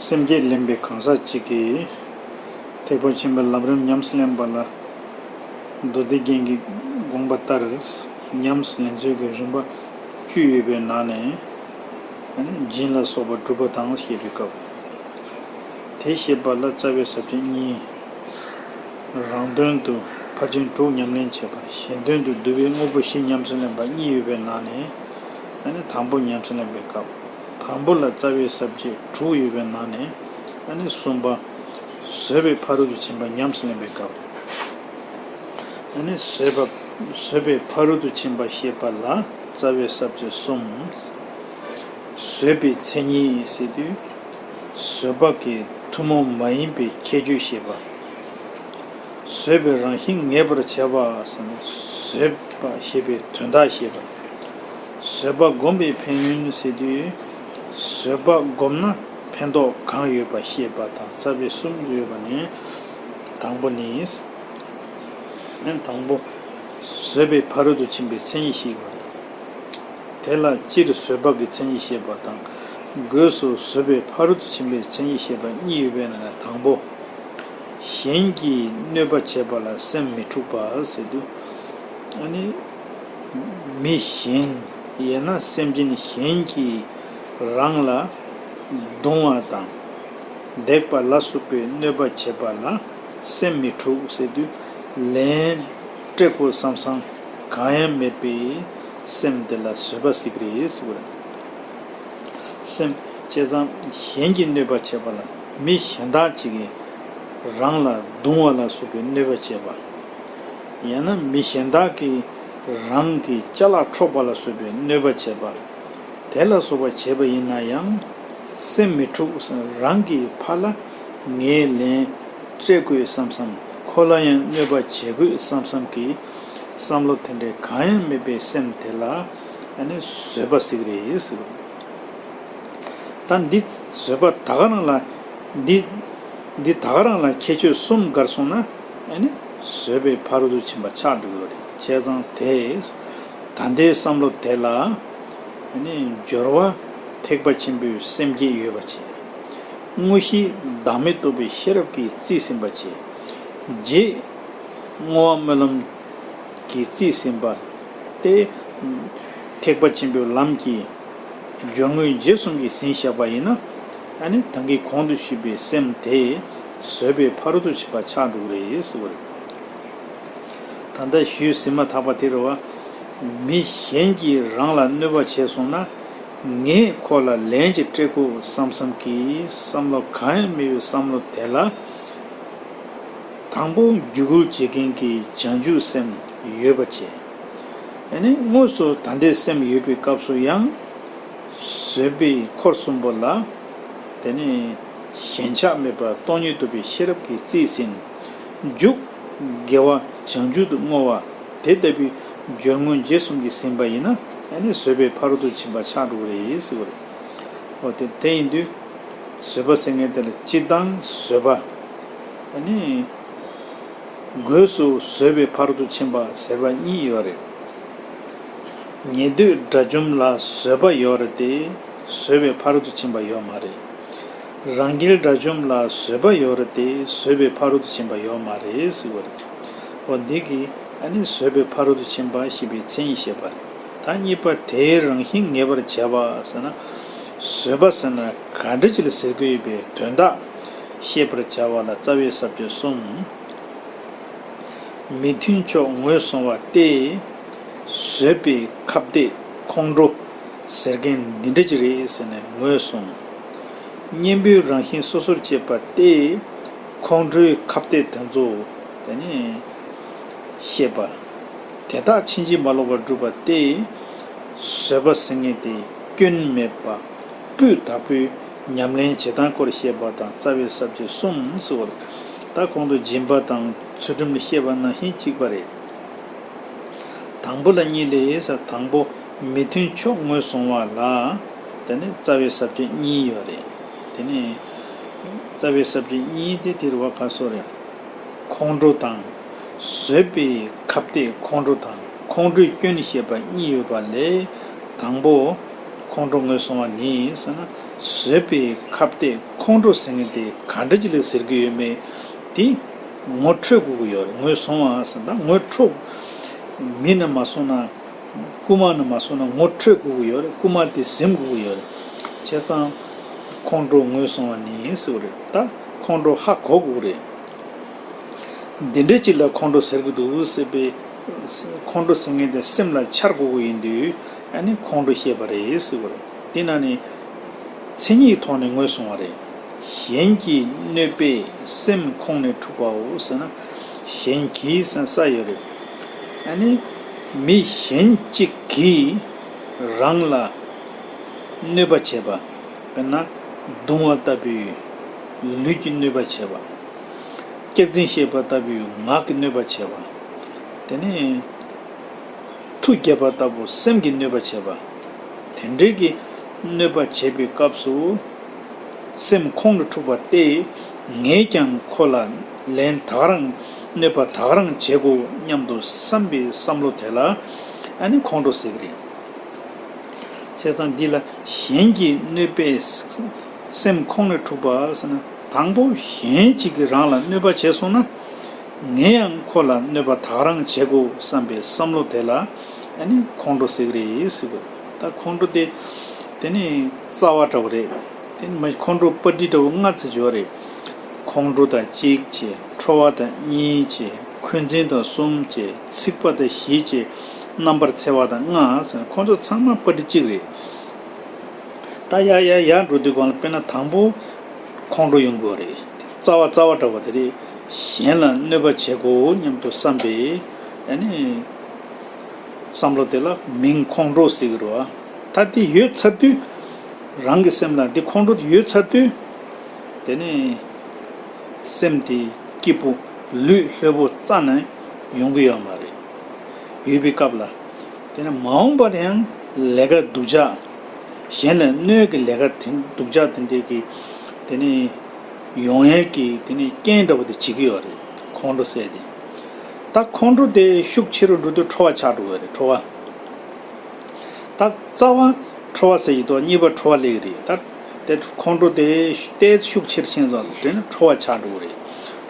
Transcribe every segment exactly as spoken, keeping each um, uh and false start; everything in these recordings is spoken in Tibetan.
སེམས་བསྐྱེད་ལེན་པའི་གང་ཟག་གཅིག་གིས་ཐེག་པ་ཆེན་པོའི་ལམ་རིམ་ཉམས་སུ་ལེན་པ་ལ། མདོ་སྡེ་རྒྱན་གྱི་དགོངས་པ་ལྟར་ཉམས་སུ་ལེན་ཚུལ་གྱི་རིམ་པ་བཅུ་ཡོད་པའི་ནང་ནས། སྦྱིན་ལ་སོགས་པ་སྒྲུབ་པ་དང་བཤད་པའི་སྐབས། དེ་བཤད་པ་ལ་རྩ་བའི་ས་བཅད་གཉིས། རང་དོན་དུ་ཕར་ཕྱིན་དྲུག་ཉམས་ལེན་བྱེད་པ། གཞན་དོན་དུ་བསྡུ་བའི་དངོས་པོ་བཞི་ཉམས་སུ་ལེན་པ་གཉིས་ཡོད་པའི་ནང་ནས། དང་པོ་ཉམས་སུ་ལེན་པའི་སྐབས། དང་པོ་ལ་རྩ་བའི་ས་བཅད་དྲུག་ཡོད་པའི་ནང་ནས། གསུམ་པ། བཟོད་པའི་ཕ་རོལ་ཏུ་ཕྱིན་པ་ཉམས་སུ་ལེན་པའི་སྐབས། བཟོད་པ། བཟོད་པའི་ཕ་རོལ་ཏུ་ཕྱིན་པ་བཤད་པ་ལ་རྩ་བའི་ས་བཅད་གསུམ། བཟོད་པའི་མཚན་ཉིད་ཟེར་དུས། བཟོད་པ་གི་ཐུན་མོང་མ་ཡིན་པའི་ཁྱད་ཆོས་བཤད་པ། བཟོད་པའི་རང་བཞིན་ངེས་པར་བྱ་བ་ཟེར་ན་བཟོད་པ་ཞེས་པའི་དོན་དག་བཤད་པ། བཟོད་པ་བསྒོམ་པའི་ཕན་ཡོན་ཟེར་དུས། བཟོད་པ་བསྒོམ་ན་ཕན་ཐོགས་གང་ཡོད་པ་བཤད་པ་དང་རྩ་བའི་གསུམ་ཡོད་པ་ནི། དང་པོ་ནི། དང་པོ། བཟོད་པའི་ཕ་རོལ་ཏུ་ཕྱིན་པའི་མཚན་ཉིད་ཤེས་དགོས། དེ་ལ་སྤྱིར་བཟོད་པ་གི་མཚན་ཉིད་བཤད་པ་དང་། སྒོས་སུ་བཟོད་པའི་ཕ་རོལ་ཏུ་ཕྱིན་པའི་མཚན་ཉིད་བཤད་པ་གཉིས་ཡོད་པའི་ནང་ནས་དང་པོ། གཞན་གྱིས་གནོད་པ་བྱས་པ་ལ་སེམས་མི་འཁྲུགས་པ་ཟེར་དུས། ཨ་ནི། མི་གཞན་ཡང་ན་སེམས་ཅན་གཞན་གྱིས་རང་ལ་རྡུང་བ་དང་། བརྡེག་པ་ལ་སོགས་པའི་གནོད་པ་བྱས་པ་ལ་སེམས་མི་འཁྲུགས་ཟེར་དུས། ལན་སྤྲད་དགོས་བསམ་བསམ་གང་ཡང་མེད་པའི་སེམས་དེ་ལ་བཟོད་པ་ཟེར་གྱི་རེད་ཟེར་བ་རེད། སེམས་བྱས་ཙང་གཞན་གྱིས་གནོད་པ་བྱས་པ་ལ། མི་གཞན་དག་ཅིག་གིས་རང་ལ་རྡུང་བ་ལ་སོགས་པའི་གནོད་པ་བྱས་པ། ཡང་ན་མི་གཞན་དག་གིས་རང་གི་ཅ་ལག་འཕྲོག་པ་ལ་སོགས་པའི་གནོད་པ་བྱས་པ། དེ་ལ་སོགས་པ་བྱས་པ་ཡིན་ན་ཡང་། སེམས་མི་འཁྲུགས། རང་གི་ཕ་ལ་ངས་ལན་སྤྲད་དགོས་བསམ་བསམ། ཁོ་ལ་ཡང་གནོད་པ་བྱེད་དགོས་བསམ་བསམ་གྱི་བསམ་བློ་དེ་འདྲའི་གང་ཡང་མེད་པའི་སེམས་དེ་ལ་ཨ་ནི་བཟོད་པ་ཟེར་གྱི་རེད་ཟེར་བ། ད་འདི་བཟོད་པ་ད་ག་རང་ལ། འདི། འདི་ད་ག་རང་ལ་ཁྱད་ཆོས་གསུམ་བགར་སོང་ན། ཨ་ནི་བཟོད་པའི་ཕ་རོལ་ཏུ་ཕྱིན་པ་ཆགས་འགྲོ་གི་རེད། བྱས་ཙང་དེ། ད་ལྟའི་བསམ་བློ་དེ་ལ། ཨ་ནི་སྦྱོར་བ་ཐེག་པ་ཆེན་པོའི་སེམས་བསྐྱེད་ཡོད་པ་བྱས། དངོས་གཞི་བདག་མེད་རྟོགས་པའི་ཤེས་རབ་ཀྱིས་རྩིས་ཟིན་པ་བྱས། རྗེས་བསྔོ་བ་སྨོན་ལམ་གྱིས་རྩིས་ཟིན་པ་སྟེ། ཐེག་པ་ཆེན་པོའི་ལམ་གྱི་སྦྱོར་དངོས་རྗེས་གསུམ་གྱིས་ཟིན་བཞག་པ་ཡིན་ན། ཨ་ནི་ད་གིན་གོང་དུ་ཞུས་པའི་སེམས་དེ་བཟོད་པའི་ཕ་རོལ་ཏུ་ཕྱིན་པ་ཆགས་འགྲོ་གི་རེད་ཟེར་བ་རེད། ད་ལྟ་ཞུས་ཟིན་མ་ཐག་པ་དེ་རེད་བ། མི་གཞན་གྱིས་རང་ལ་གནོད་པ་བྱས་སོང་ན། ངས་ཁོ་ལ་ལན་ཅིག་སྤྲད་དགོས་བསམ་བསམ་གྱི་བསམ་བློ་གང་ཡང་མེད་པའི་བསམ་བློ་དེ་ལ། དང་པོ་བརྒྱུད་སྐུལ་བྱེད་མཁན་གྱི་བྱང་ཆུབ་སེམས་ཡོད་པ་བྱས། ཨ་ནི་དངོས་སུ་ད་ལྟའི་སེམས་ཡོད་པའི་སྐབས་སུ་ཡང་། བཟོད་པའི་འཁོར་གསུམ་པོ་ལ། དེ་ནི་ཞེན་ཆགས་མེད་པར་སྟོང་ཉིད་རྟོགས་པའི་ཤེས་རབ་ཀྱིས་རྩིས་ཟིན། མཇུག་དགེ་བ་བྱང་ཆུབ་ཏུ་བསྔོ་བ་དེ་ལྟ་བུའི་སྦྱོར་དངོས་རྗེས་གསུམ་གྱིས་ཟིན་པ་ཡིན་ན། ཨ་ནི་བཟོད་པའི་ཕ་རོལ་ཏུ་ཕྱིན་པ་ཆགས་འགྲོ་གི་རེད་ཟེར་བ་རེད། འོ་དེ་དེ་ཡིན་དུས། བཟོད་པ་ཟེར་མཁན་དེ་ལ་སྤྱིར་བཏང་བཟོད་པ། ཨ་ནི། སྒོས་སུ་བཟོད་པའི་ཕ་རོལ་ཏུ་ཕྱིན་པ་ཟེར་བ་གཉིས་ཡོད་རེད། ཉན་ཐོས་དགྲ་བཅོམ་ལ་བཟོད་པ་ཡོད་རེད་དེ། བཟོད་པའི་ཕ་རོལ་ཏུ་ཕྱིན་པ་ཡོད་མ་རེད། རང་རྒྱལ་དགྲ་བཅོམ་ལ་བཟོད་པ་ཡོད་རེད་དེ། བཟོད་པའི་ཕ་རོལ་ཏུ་ཕྱིན་པ་ཡོད་མ་རེད་ཟེར་བ་རེད། འོ་འདི་གིས་ཨ་ནི་བཟོད་པའི་ཕ་རོལ་ཏུ་ཕྱིན་པ་ཞེས་པའི་མཚན་ཉིད་བཤད་པ་རེད། ད་གཉིས་པ་དེའི་རང་བཞིན་ངེས་པར་བྱ་བ་ཟེར་ན། བཟོད་པ་ཟེར་ན་ག་འདྲ་ཅིག་ལ་ཟེར་གྱི་ཡོད་པའི་དོན་དག་ཤེས་པར་བྱ་བ་ལ་རྩ་བའི་ས་བཅད་གསུམ། མི་མཐུན་ཕྱོགས་ངོས་བཟུང་བ་སྟེ། བཟོད་པའི་ཁ་གཏད་ཁོང་ཁྲོ་ཟེར་མཁན་འདི་འདྲ་ཅིག་རེད་ཟེར་ནས་ངོས་བཟུང་། གཉེན་པོའི་རང་བཞིན་སོ་སོར་བཅད་པ་སྟེ། ཁོང་ཁྲོའི་ཁ་གཏད་དེ་ཚོ་དེ་ནི་བཤད་པ། དེ་དག་ཕྱིན་ཅི་མ་ལོག་པར་སྒྲུབ་པ་སྟེ། བཟོད་པ་ཟེར་མཁན་དེ་སྐྱོན་མེད་པ། སྤུས་དག་པོའི་ཉམས་ལེན་བྱེད་སྟངས་སྐོར་བཤད་པ་དང་རྩ་བའི་ས་བཅད་གསུམ་ཟེར་བ་རེད། ད་གོང་དུ་སྦྱིན་པ་དང་ཚུལ་ཁྲིམས་ལ་བཤད་པ་ནང་བཞིན་གཅིག་པ་རེད། དང་པོ་ལ་གཉིས་ལས་ཟེར། དང་པོ་མི་མཐུན་ཕྱོགས་ངོས་བཟུང་བ་ལ། དེ་ནི་རྩ་བའི་ས་བཅད་གཉིས་ཡོད་རེད། དེ་ནི་རྩ་བའི་ས་བཅད་གཉིས་དེ་དེ་རེད་བ། ག་སོགས་རེད། ཁོང་ཁྲོ་དང་། བཟོད་པའི་ཁ་གཏད་ཁོང་ཁྲོ་དང་ཁོང་ཁྲོའི་སྐྱོན་བཤད་པ་གཉིས་ཡོད་པ་ལས། དང་པོ་ཁོང་ཁྲོ་ངོས་བཟུང་བ་ནི་ཟེར་ན། བཟོད་པའི་ཁ་གཏད་ ཁོང་ཁྲོ་ཟེར་མཁན་དེ་ག་འདྲ་ཅིག་ལ་ཟེར་གྱི་ཡོད་མེད་དེ་ངོ་འཕྲོད་དགོས་ཀྱི་ཡོད་རེད། ངོས་བཟུང་བ་ཟེར་ན་ངོ་འཕྲོད། མི་ནས་མ་བཟུང་ན། རྐུ་མ་ནས་མ་བཟུང་ན་ངོ་འཕྲོད་དགོས་ཀྱི་ཡོད་རེད། རྐུ་མ་དེ་ཟིན་དགོས་ཀྱི་ཡོད་རེད། བྱས་ཙང་ཁོང་ཁྲོ་ངོས་བཟུང་བ་ནི་ཟེར་བ་རེད། ད་ཁོང་ཁྲོ་ཧ་གོ་དགོས་རེད། འདི་འདྲའི་ཅིག་ལ་ཁོང་ཁྲོ་ཟེར་གྱི་འདུག་ཟེར་བའི། ཁོང་ཁྲོ་ཟེར་མཁན་དེ་སེམས་ལ་འཆར་དགོས་ཀྱི་ཡིན་དུས་ཨ་ནི་ཁོང་ཁྲོ་ཤེས་པ་རེད་ཟེར་བ་རེད། དེ་ན་ནི་མཚན་ཉིད་ཐོག་ནས་ངོས་བཟུང་བ་རེད། གཞན་གྱི་གནོད་པས་སེམས་ཁོང་ནས་འཁྲུགས་པའོ་ཟེར་ན། གཞན་གྱིས་ཟེར་ས་ཡོད་རེད། ཨ་ནི་མི་གཞན་གཅིག་གིས་རང་ལ་གནོད་པ་བྱས་པ། དཔེར་ན་རྡུང་བ་ལྟ་བུའི་ལུས་ཀྱི་གནོད་པ་བྱས་པ། སྐྱག་རྫུན་བཤད་པ་ལྟ་བུའི་ངག་གི་གནོད་པ་བྱས་པ། དེ་ནས་མཐུ་རྒྱབ་པ་ལྟ་བུ་སེམས་ཀྱི་གནོད་པ་བྱས་པ། དེ་འདྲའི་གི་གནོད་པ་བྱས་པའི་སྐབས་སུ་སེམས་ཁོང་དུ་འཁྲུགས་པ་སྟེ། ངས་ཀྱང་ཁོ་ལ་ལན་ད་ག་རང་གནོད་པ་ད་ག་རང་བྱེད་དགོས་སྙམ་དུ་བསམ་པའི་བསམ་བློ་དེ་ལ་ཨ་ནི་ཁོང་ཁྲོ་ཟེར་གི་རེད། བྱས་ཙང་འདི་ལ་གཞན་གྱི་གནོད་པས་སེམས་ཁོང་ནས་འཁྲུགས་པ་ཟེར་ན། དང་པོ་གཞན་གཅིག་གིས་རང་ལ་གནོད་པ་བྱས་སོང་ན། ངས་ཡང་ཁོ་ལ་གནོད་པ་ད་ག་རང་བྱེད་དགོས་བསམ་པའི་བསམ་བློ་དེ་ལ་ཨ་ནི་ཁོང་ཁྲོ་ཟེར་གི་རེད་ཟེར་དགོས། ད་ཁོང་ཁྲོ་དེ་དེ་ནི་རྩ་བ་འདྲ་བོ་རེད། དེ་ནི་མ་ཁོང་ཁྲོ་པ་ཏི་འདྲ་བོ་ལྔ་ཙམ་ཡོད་རེད། ཁོང་ཁྲོ་དང་གཅིག་བྱས། ཁྲོ་བ་དང་གཉིས་བྱས། འཁོན་འཛིན་དང་གསུམ་བྱས། འཚིག་པ་དང་བཞི་བྱས། རྣམ་པར་འཚེ་བ་དང་ལྔ་ཟེར། ཁོང་ཚོ་ཚང་མ་པ་ཏི་གཅིག་རེད། ད་ཡར་ཡར་ཡར་འགྲོ་དུས་སྒང་ལ་དཔེར་ན་དང་པོ་ཁོང་ཁྲོ་ཡོང་དགོས་རེད། རྩ་བ་རྩ་བ་འདྲ་བ་དེ་རེད། གཞན་ལ་གནོད་པ་བྱེད་དགོས་སྙམ་དུ་བསམ་པའི་ཨ་ནི་བསམ་བློ་དེ་ལ་མིང་ཁོང་ཁྲོ་ཟེར་གི་རེད་བ། ད་དེ་ཡོད་ཚར་དུས། རང་གི་སེམས་ལ་འདི་ཁོང་ཁྲོ་དེ་ཡོད་ཚར་དུས། དེ་ནས་སེམས་དེ་སྐྱིད་པོ་ལུས་ལྷོད་པོ་རྩ་ནས་ཡོང་གི་ཡོད་མ་རེད། ཡོད་པའི་སྐབས་ལ། དེ་ནས་མ་འོངས་པར་ཡང་ལས་ཀ་སྡུག་ཅག་གཞན་ལ་གནོད་ཀྱི་ལས་ཀ་དེ་སྡུག་ཅག་དེ་འདྲས་ཀྱི་དེ་ནས་ཡོང་ཡས་ཀྱི་དེ་ནས་རྐྱེན་འདྲ་བོ་དེ་བྱེད་ཀྱི་ཡོད་རེད། ཁོང་ཁྲོ་ཟེར་དེ། ད་ཁོང་ཁྲོ་དེ་ཤུགས་ཆེ་རུ་འགྲོ་དུས་ཁྲོ་བ་ཆགས་འགྲོ་གི་ཡོད་རེད། ཁྲོ་བ། ད་རྩ་བ་ཁྲོ་བ་ཟེར་གྱི་འདུག་གཉིས་པ་ཁྲོ་བ་སླེབས་ཀྱི་རེད། ད་དེ་ཁོང་ཁྲོ་དེ་ཏོག་ཙམ་ཤུགས་ཆེར་ཕྱིན་ཙང་དེ་ནི་ཁྲོ་བ་ཆགས་འགྲོ་གི་རེད།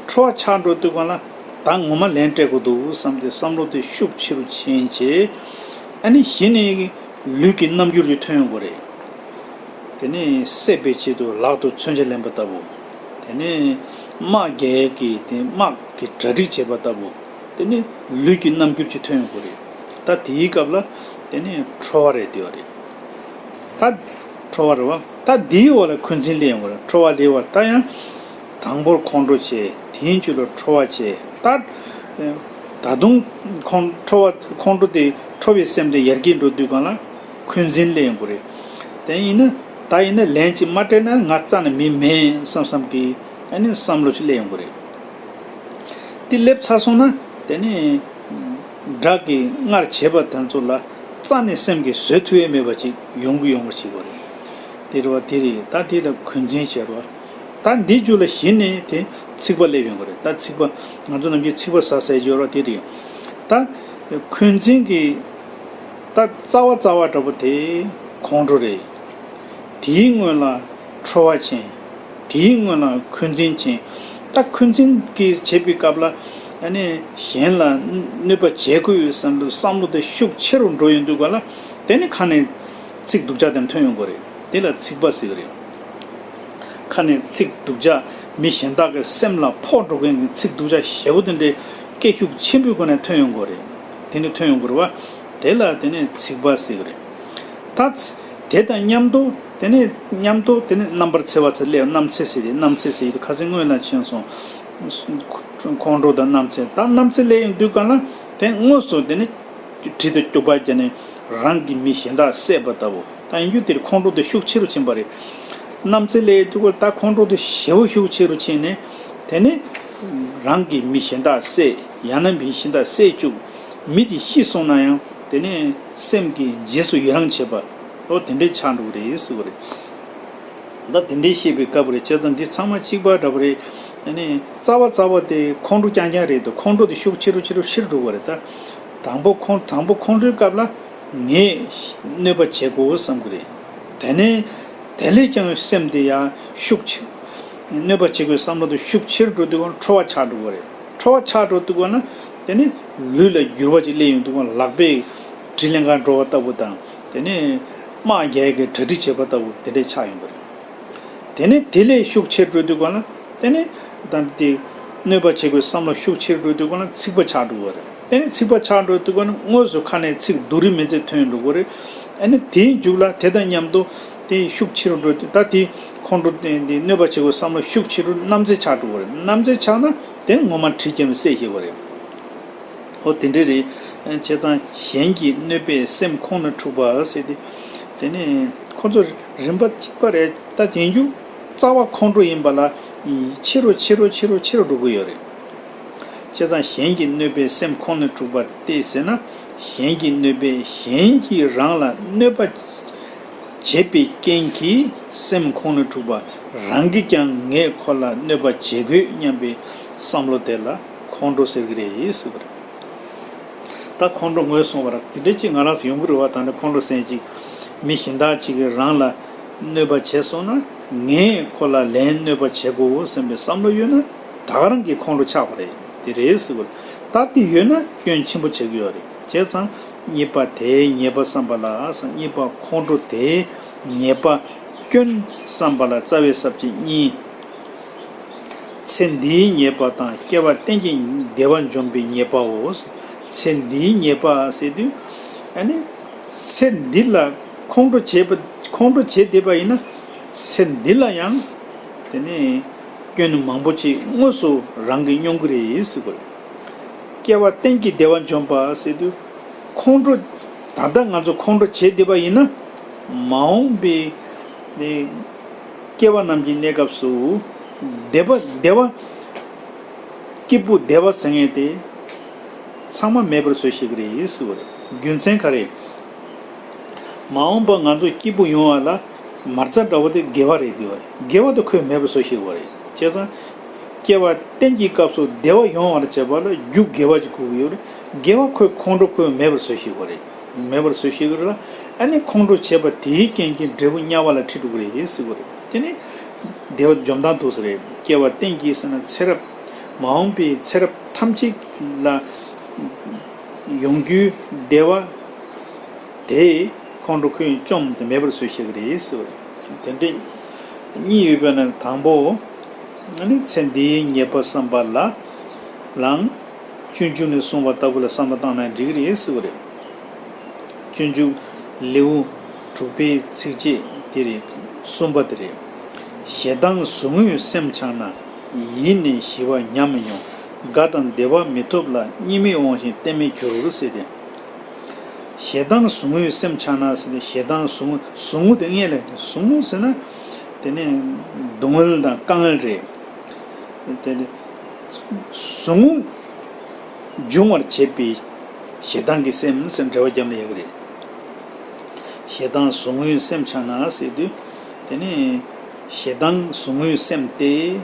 ཁྲོ་བ་ཆགས་འགྲོ་དུས་སྒང་ལ་ད་ངོ་མ་ལན་སྤྲད་དགོས་འདུག་བསམ་སྟེ་བསམ་བློ་དེ་ཤུགས་ཆེ་རུ་ཕྱིན་བྱས། ཨ་ནི་གཞི་ནས་ལུས་ཀྱི་རྣམ་འགྱུར་ཅིག་ཐོན་ཡོང་གི་རེད། དེ་ནས་བསད་པའི་ཆེད་དུ་ལག་ཏུ་མཚོན་ཆ་ལེན་པ་ལྟ་བུ། དེ་ནས་དམག་རྒྱག་ཡས་ཀྱི་དེ་དམག་གི་གྲ་སྒྲིག་བྱེད་པ་ལྟ་བུ། དེ་ནི་ལུས་ཀྱི་རྣམ་འགྱུར་ཅིག་ཐོན་ཡོང་གི་རེད། ད་དེའི་སྐབས་ལ་དེ་ནི་ཁྲོ་བ་རེད་བསྡད་པ་རེད། ད་ཁྲོ་བ་རེད་བ། ད་དེའི་འོག་ལ་འཁོན་འཛིན་སླེབས་ཡོང་གི་རེད། ཁྲོ་བ་སླེབས་པ་ད་ཡང་དང་པོར་ཁོང་ཁྲོ་བྱས། དེའི་མཇུག་ལ་ཁྲོ་བ་བྱས། ད་ད་དུང་ཁོང་ཁྲོ་བ་ཁོང་ཁྲོ་དེ་ཁྲོ་བའི་སེམས་དེ་ཡར་རྒྱས་འགྲོ་དུས་སྒང་ལ་འཁོན་འཛིན་སླེབས་ཡོང་གི་རེད། དེ་ཡིན་ན་ད་ཡིན་ན་ལན་ཅིག་མ་སྤྲད་ན་ང་རྩ་ནས་མི་མེད་བསམ་བསམ་གི་ཨ་ནི་བསམ་བློ་ཅིག་སླེབས་ཡོང་གི་རེད། དེ་སླེབས་ཚར་སོང་ན་དེ་ནི་དགྲ་གིས་སྔར་བྱས་པ་དེ་ཚོ་ལ་རྩ་ནས་སེམས་ཀྱིས་བཟོད་ཐུབ་ཡས་མེད་པ་ཅིག་ཡོང་གི་ཡོང་བ་ཞིག་གོ་རེད། དེ་རེད་བ། དེ་རེད། ད་དེ་ལ་འཁོན་འཛིན་ཟེར་བ། ད་འདི་རྒྱུ་ལ་གཞི་ནས་དེ་འཚིག་པ་སླེབས་ཡོང་གི་རེད། ད་འཚིག་པ་ང་ཚོ་ནམ་རྒྱུན་འཚིག་པ་ཟ་ཟེར་ཡོད་རེད་བ། དེ་རེད། ད་འཁོན་འཛིན་གྱི་ད་རྩ་བ་རྩ་བ་འདྲ་པོ་དེ་ཁོང་ཁྲོ་རེད། དེའི་སྔོན་ལ་ཁྲོ་བ་ཕྱིན། དེའི་སྔོན་ལ་འཁོན་འཛིན་ཕྱིན། ད་འཁོན་འཛིན་གྱི་བྱེད་པའི་སྐབས་ལ་ཨ་ནི་གཞན་ལ་གནོད་པ་བྱེད་དགོས་ཡོད་བསམ་པའི་བསམ་བློ་དེ་ཤུགས་ཆེ་རུ་འགྲོ་ཡོང་དུས་སྒང་ལ་དེ་ནི་ཁ་ནས་ཚིག་སྡུག་ཅག་དེ་ཐོན་ཡོང་གི་རེད། དེ་ལ་ཚིག་པ་ཟེར་གི་རེད། ཁ་ནས་ཚིག་སྡུག་ཅག་མི་གཞན་དག་གི་སེམས་ལ་ཕོག་འགྲོ་མཁན་གྱི་ཚིག་སྡུག་ཅག་ཞེ་པོ་དེ་འདྲའི་སྐད་ཤུགས་ཆེན་པོའི་སྒོ་ནས་ཐོན་ཡོང་གི་རེད། དེ་འདྲ་ཐོན་ཡོང་གི་རེད་བ། དེ་ལ་དེ་ནས་ཚིག་པ་ཟེར་གི་རེད། ད་དེ་དང་མཉམ་དུ་དེ་ནས་མཉམ་དུ་དེ་ནས་རྣམ་པར་འཚེ་བ་ཚེ་སླེབས། རྣམ་འཚེ་ཟེར་ཏེ་རྣམ་འཚེ་ཟེར་ཡོད་དུས་ཁ་སང་སྔོན་ལ་ཕྱིན་སོང་། ཁོང་ཁྲོ་དང་རྣམ་འཚེ། ད་རྣམ་འཚེ་སླེབས་ཡོང་དུས་སྒང་ལ་དེ་དངོས་སུ་དེ་ནས་གྲི་དང་སྐྱོགས་པ་བརྒྱབ་ནས་རང་གི་མི་གཞན་དག་བསད་པ་ལྟ་བུ། ད་ཡིན་རྒྱུ་དེར་ཁོང་ཁྲོ་དེ་ཤུགས་ཆེ་རུ་ཕྱིན་པ་རེད། རྣམ་འཚེ་སླེབས་ཡོང་དུས་སྒང་ད་ཁོང་ཁྲོ་དེ་ཞེ་པོ་ཤུགས་ཆེ་རུ་ཕྱིན་ནས་དེ་ནས་རང་གི་མི་གཞན་དག་བསད། ཡང་ན་མི་གཞན་དག་བསད་བཅུག་མི་དེ་ཤི་སོང་ན་ཡང་དེ་ནས་སེམས་ཀྱི་རྗེས་སུ་ཡི་རང་བྱེད་པ། ཨོ་དེ་འདྲའི་ཆགས་འགྲོ་གི་རེད་ཟེར་བ་རེད། ད་དེ་འདྲའི་བཤད་པའི་སྐབས་རེད། བྱས་ཙང་འདི་ཚང་མ་གཅིག་པ་འདྲ་པོ་རེད། ཨ་ནི་རྩ་བ་རྩ་བ་དེ་ཁོང་ཁྲོ་རྐྱང་རྐྱང་རེད་འདུག་ཁོང་ཁྲོ་དེ་ཤུགས་ཆེ་རུ་ཆེ་རུ་ཆེ་རུ་འགྲོ་གི་རེད། ད་དང་པོ་ཁོང་དང་པོ་ཁོང་ཁྲོའི་སྐབས་ལ་ངས་གནོད་པ་བྱེད་དགོས་བསམ་གི་རེད། དེ་ནས་དེ་ལས་ཀྱང་སེམས་དེ་ཡང་ཤུགས་ཆེ་ གནོད་པ་བྱེད་དགོས་བསམ་བློ་དེ་ཤུགས་ཆེར་འགྲོ་དུས་གང་ཁྲོ་བ་ཆགས་འགྲོ་གི་རེད། ཁྲོ་བ་ཆགས་འགྲོ་དུས་གང་ན་དེ་ནི་ལུས་ལ་འགྱུར་བ་ཅིག་སླེབས་ཡོང་དུས་གང་ལག་པས་གྲི་ལེན་གར་འགྲོ་བ་ལྟ་བུ་དང་། དེ་ནི་དམག་རྒྱག་གི་གྲ་སྒྲིག་བྱེད་པ་ལྟ་བུ་དེ་འདྲས་ཆགས་ཡོང་གི་རེད། དེ་ནས་དེ་ལས་ཤུགས་ཆེར་འགྲོ་དུས་གང་ལ་དེ་ནས་ད་དེ་གནོད་པ་བྱེད་དགོས་བསམ་བློ་ཤུགས་ཆེར་འགྲོ་དུས་གང་ལ་ཚིག་པ་ཆགས་འགྲོ་གི་རེད། དེ་ནས་ཚིག་པ་ཆགས་འགྲོ་དུས་གང་ལ་དངོས་སུ་ཁ་ནས་ཚིག་སྡུག་རུས་མིན་ཚད་ཐོན་འགྲོ་གི་རེད། ཨ་ནི་དེའི་མཇུག་ལ་དེ་དང་མཉམ་དུ་དེ་ཤུགས་ཆེར་འགྲོ་དུས་ད་དེ་ཁོང་ཁྲོ་དེ་དེ་གནོད་པ་བྱེད་དགོས་བསམ་བློ་ཤུགས་ཆེ་རུ་རྣམ་འཚེ་ཆགས་འགྲོ་གི་རེད། རྣམ་འཚེ་ཆགས་ན་དེ་ནི་ངོ་མ་གྲི་རྐྱབ་ནས་བསད་ཤེས་གི་རེད། འོ་དེ་འདྲ་རེད། བྱས་ཙང་གཞན་གྱིས་གནོད་པས་སེམས་ཁོང་ནས་འཁྲུགས་པ་ཟེར་ཏེ། དེ་ནས་ཁོ་ཚོ་རིམ་པ་གཅིག་པ་རེད། ད་དེ་མཇུག་རྩ་བ་ཁོང་ཁྲོ་ཡིན་པ་ལ་ཆེ་རུ་ཆེ་རུ་ཆེ་རུ་ཆེ་རུ་འགྲོ་གི་ཡོད་རེད། བྱས་ཙང་གཞན་གྱིས་གནོད་པས་སེམས་ཁོང་ནས་འཁྲུགས་པ་སྟེ་ཟེར་ན། གཞན་གྱིས་གནོད་པས་གཞན་གྱིས་རང་ལ་གནོད་པ་བྱེད་པའི་རྐྱེན་གྱིས་སེམས་ཁོང་ནས་འཁྲུགས་པ། རང་གིས་ཀྱང་ངས་ཁོ་ལ་གནོད་པ་བྱེད་དགོས་སྙམ་པའི་བསམ་བློ་དེ་ལ་ཁོང་ཁྲོ་ཟེར་གྱི་རེད་ཟེར་བ་རེད། ད་ཁོང་ཁྲོ་ངོས་བཟུང་བ་ར་དེ་འདྲ་ཅིག་ང་རང་ཚོ་ཡོང་གི་རེད་བ། ད་ནི་ཁོང་ཁྲོ་ཟེར་ཅིག་མི་གཞན་དག་ཅིག་གིས་རང་ལ་གནོད་པ་བྱས་སོང་ན་ངས་ཁོ་ལ་ལན་གནོད་པ་བྱེད་དགོས་བསམ་པའི་བསམ་བློ་ཡོད་ན་ད་ག་རང་གིས་ཁོང་ཁྲོ་ཆགས་པ་རེད། དེ་རེད་ཟེར་བ་རེད། ད་དེ་ཡོད་ན་སྐྱོན་ཆེན་པོ་ཆགས་ཀྱི་ཡོད་རེད། བྱས་ཙང་གཉིས་པ་དེའི་ཉེས་པ་བསམ་པ་ལ་གཉིས་པ་ཁོང་ཁྲོ་དེའི་ཉེས་པ་སྐྱོན་བསམ་པ་ལ་རྩ་བའི་ས་བཅད་གཉིས། ཚེ་འདིའི་ཉེས་པ་དང་སྐྱེ་བ་གཏན་གྱི་བདེ་བ་འཇོམས་པའི་ཉེས་པའོ། ཚེ་འདིའི་ཉེས་པ་ཟེར་དུས་ཨ་ནི་ཚེ་འདི་ལ་ཁོང་ཁྲོ་བྱེད་པ་ཁོང་ཁྲོ་བྱེད་བསྡད་པ་ཡིན་ན་ཚེ་འདི་ལ་ཡང་དེ་ནས་སྐྱོན་མང་པོ་ཅིག་དངོས་སུ་རང་གིས་མྱོང་གི་རེད་ཟེར་དགོས་རེད། སྐྱེ་བ་གཏན་གྱི་བདེ་བ་འཇོམས་པ་ཟེར་དུས་ཁོང་ཁྲོ་ད་ལྟ་ང་ཚོ་ཁོང་ཁྲོ་བྱེད་བསྡད་པ་ཡིན་ན་མ་འོངས་པའི་ནི་སྐྱེ་བ་རྣམས་ཀྱི་གནས་སྐབས་སུ་བདེ་བ་བདེ་བ་སྐྱིད་པོ་བདེ་བ་ཟེར་མཁན་དེ་ཚང་མ་མེད་པར་བཟོ་ཤེས་ཀྱི་རེད་ཟེར་བ་རེད། རྒྱུ་མཚན་ག་རེ། མ་འོངས་པ་ང་ཚོ་སྐྱིད་པོ་ཡོང་བ་ལ་མ་རྩ་འདྲ་བོ་དེ་དགེ་བ་རེད་འདུག་བ་རེད། དགེ་བ་དེ་ཁོས་མེད་པར་བཟོ་ཤེས་བ་རེད། བྱས་ཙང་སྐྱེ་བ་གཏན་གྱི་སྐབས་སུ་བདེ་བ་ཡོང་བར་བྱེད་པ་ལ་རྒྱུ་དགེ་བ་ཅིག་དགོས་ཀྱི་ཡོད་རེད། དགེ་བ་ཁོས་ཁོང་ཁྲོ་ཁོས་མེད་པར་བཟོ་ཤེས་བ་རེད། མེད་པར་བཟོ་ཤེས་ཀྱི་རེད་ལ། ཨ་ནི་ཁོང་ཁྲོ་བྱས་པ་དེའི་རྐྱེན་གྱིས་འབྲས་བུ་དམྱལ་བ་ལ་ཁྲིད་འགྲོ་གི་རེད་ཟེར་བ་རེད། དེ་ནི་བདེ་བ་འཇོམས་སྟངས་འདུག་ཟེར་རེད། སྐྱེ་བ་གཏན་གྱི་ཟེར་ན་ཚེ་རབས་མ་འོངས་པའི་ཚེ་རབས་ཐམས་ཅད་ལ་ཡོང་རྒྱུའི་བདེ་བ་དེ་ཁོང་ཁྲོ་ཁོས་བཅོམ་སྟེ་མེད་པར་བཟོ་ཤེས་ཀྱི་རེད་ཟེར་བ་རེད། དེ་འདྲ་གཉིས་ཡོད་པ་ན་དང་པོ་ཨ་ནི་ཚེ་འདིའི་ཉེས་པ་བསམ་པ་ལ་ལའང་། སྤྱོད་འཇུག་ནས་གསུངས་པ་ལྟ་བུ་ལ་བསམ་བློ་བཏང་ན་འགྲིག་གི་རེད་ཟེར་བ་རེད། སྤྱོད་འཇུག་ལེའུ་དྲུག་པའི་ཚིགས་བཅད་དེ་རེད། གསུམ་པ་དེ་རེད། ཞེ་སྡང་ཟུག་རྔུས་སེམས་འཆང་ན། ཡིད་ནི་ཞི་བ་ཉམས་མི་མྱོང་། དགའ་དང་བདེ་བ་མི་ཐོབ་ལ། གཉིད་མི་འོང་ཞིང་གཏན་མི་འགྱུར་ཟེར་ཏེ། ཞེ་སྡང་ཟུག་རྔུས་སེམས་འཆང་ན་ཟེར་ཏེ་ཞེ་སྡང་ཟུག་རྔུ་ཟུག་རྔུ་དེ་སྔོན་ལ་ཟུག་རྔུ་ཟེར་ན་དེ་ནི་སྡུག་བསྔལ་དང་དཀའ་ངལ་རེད། དེ་ནི་ཟུག་རྔུ་འབྱུང་བར་བྱེད་པའི་ཞེ་སྡང་གི་སེམས་ཟེར་འགྲེལ་བ་བརྒྱབ་ན་ཡག་གི་རེད། ཞེ་སྡང་ཟུག་རྔུས་སེམས་འཆང་ན་ཟེར་དུས་དེ་ནི་ཞེ་སྡང་ཟུག་རྔུས་སེམས་ཏེ།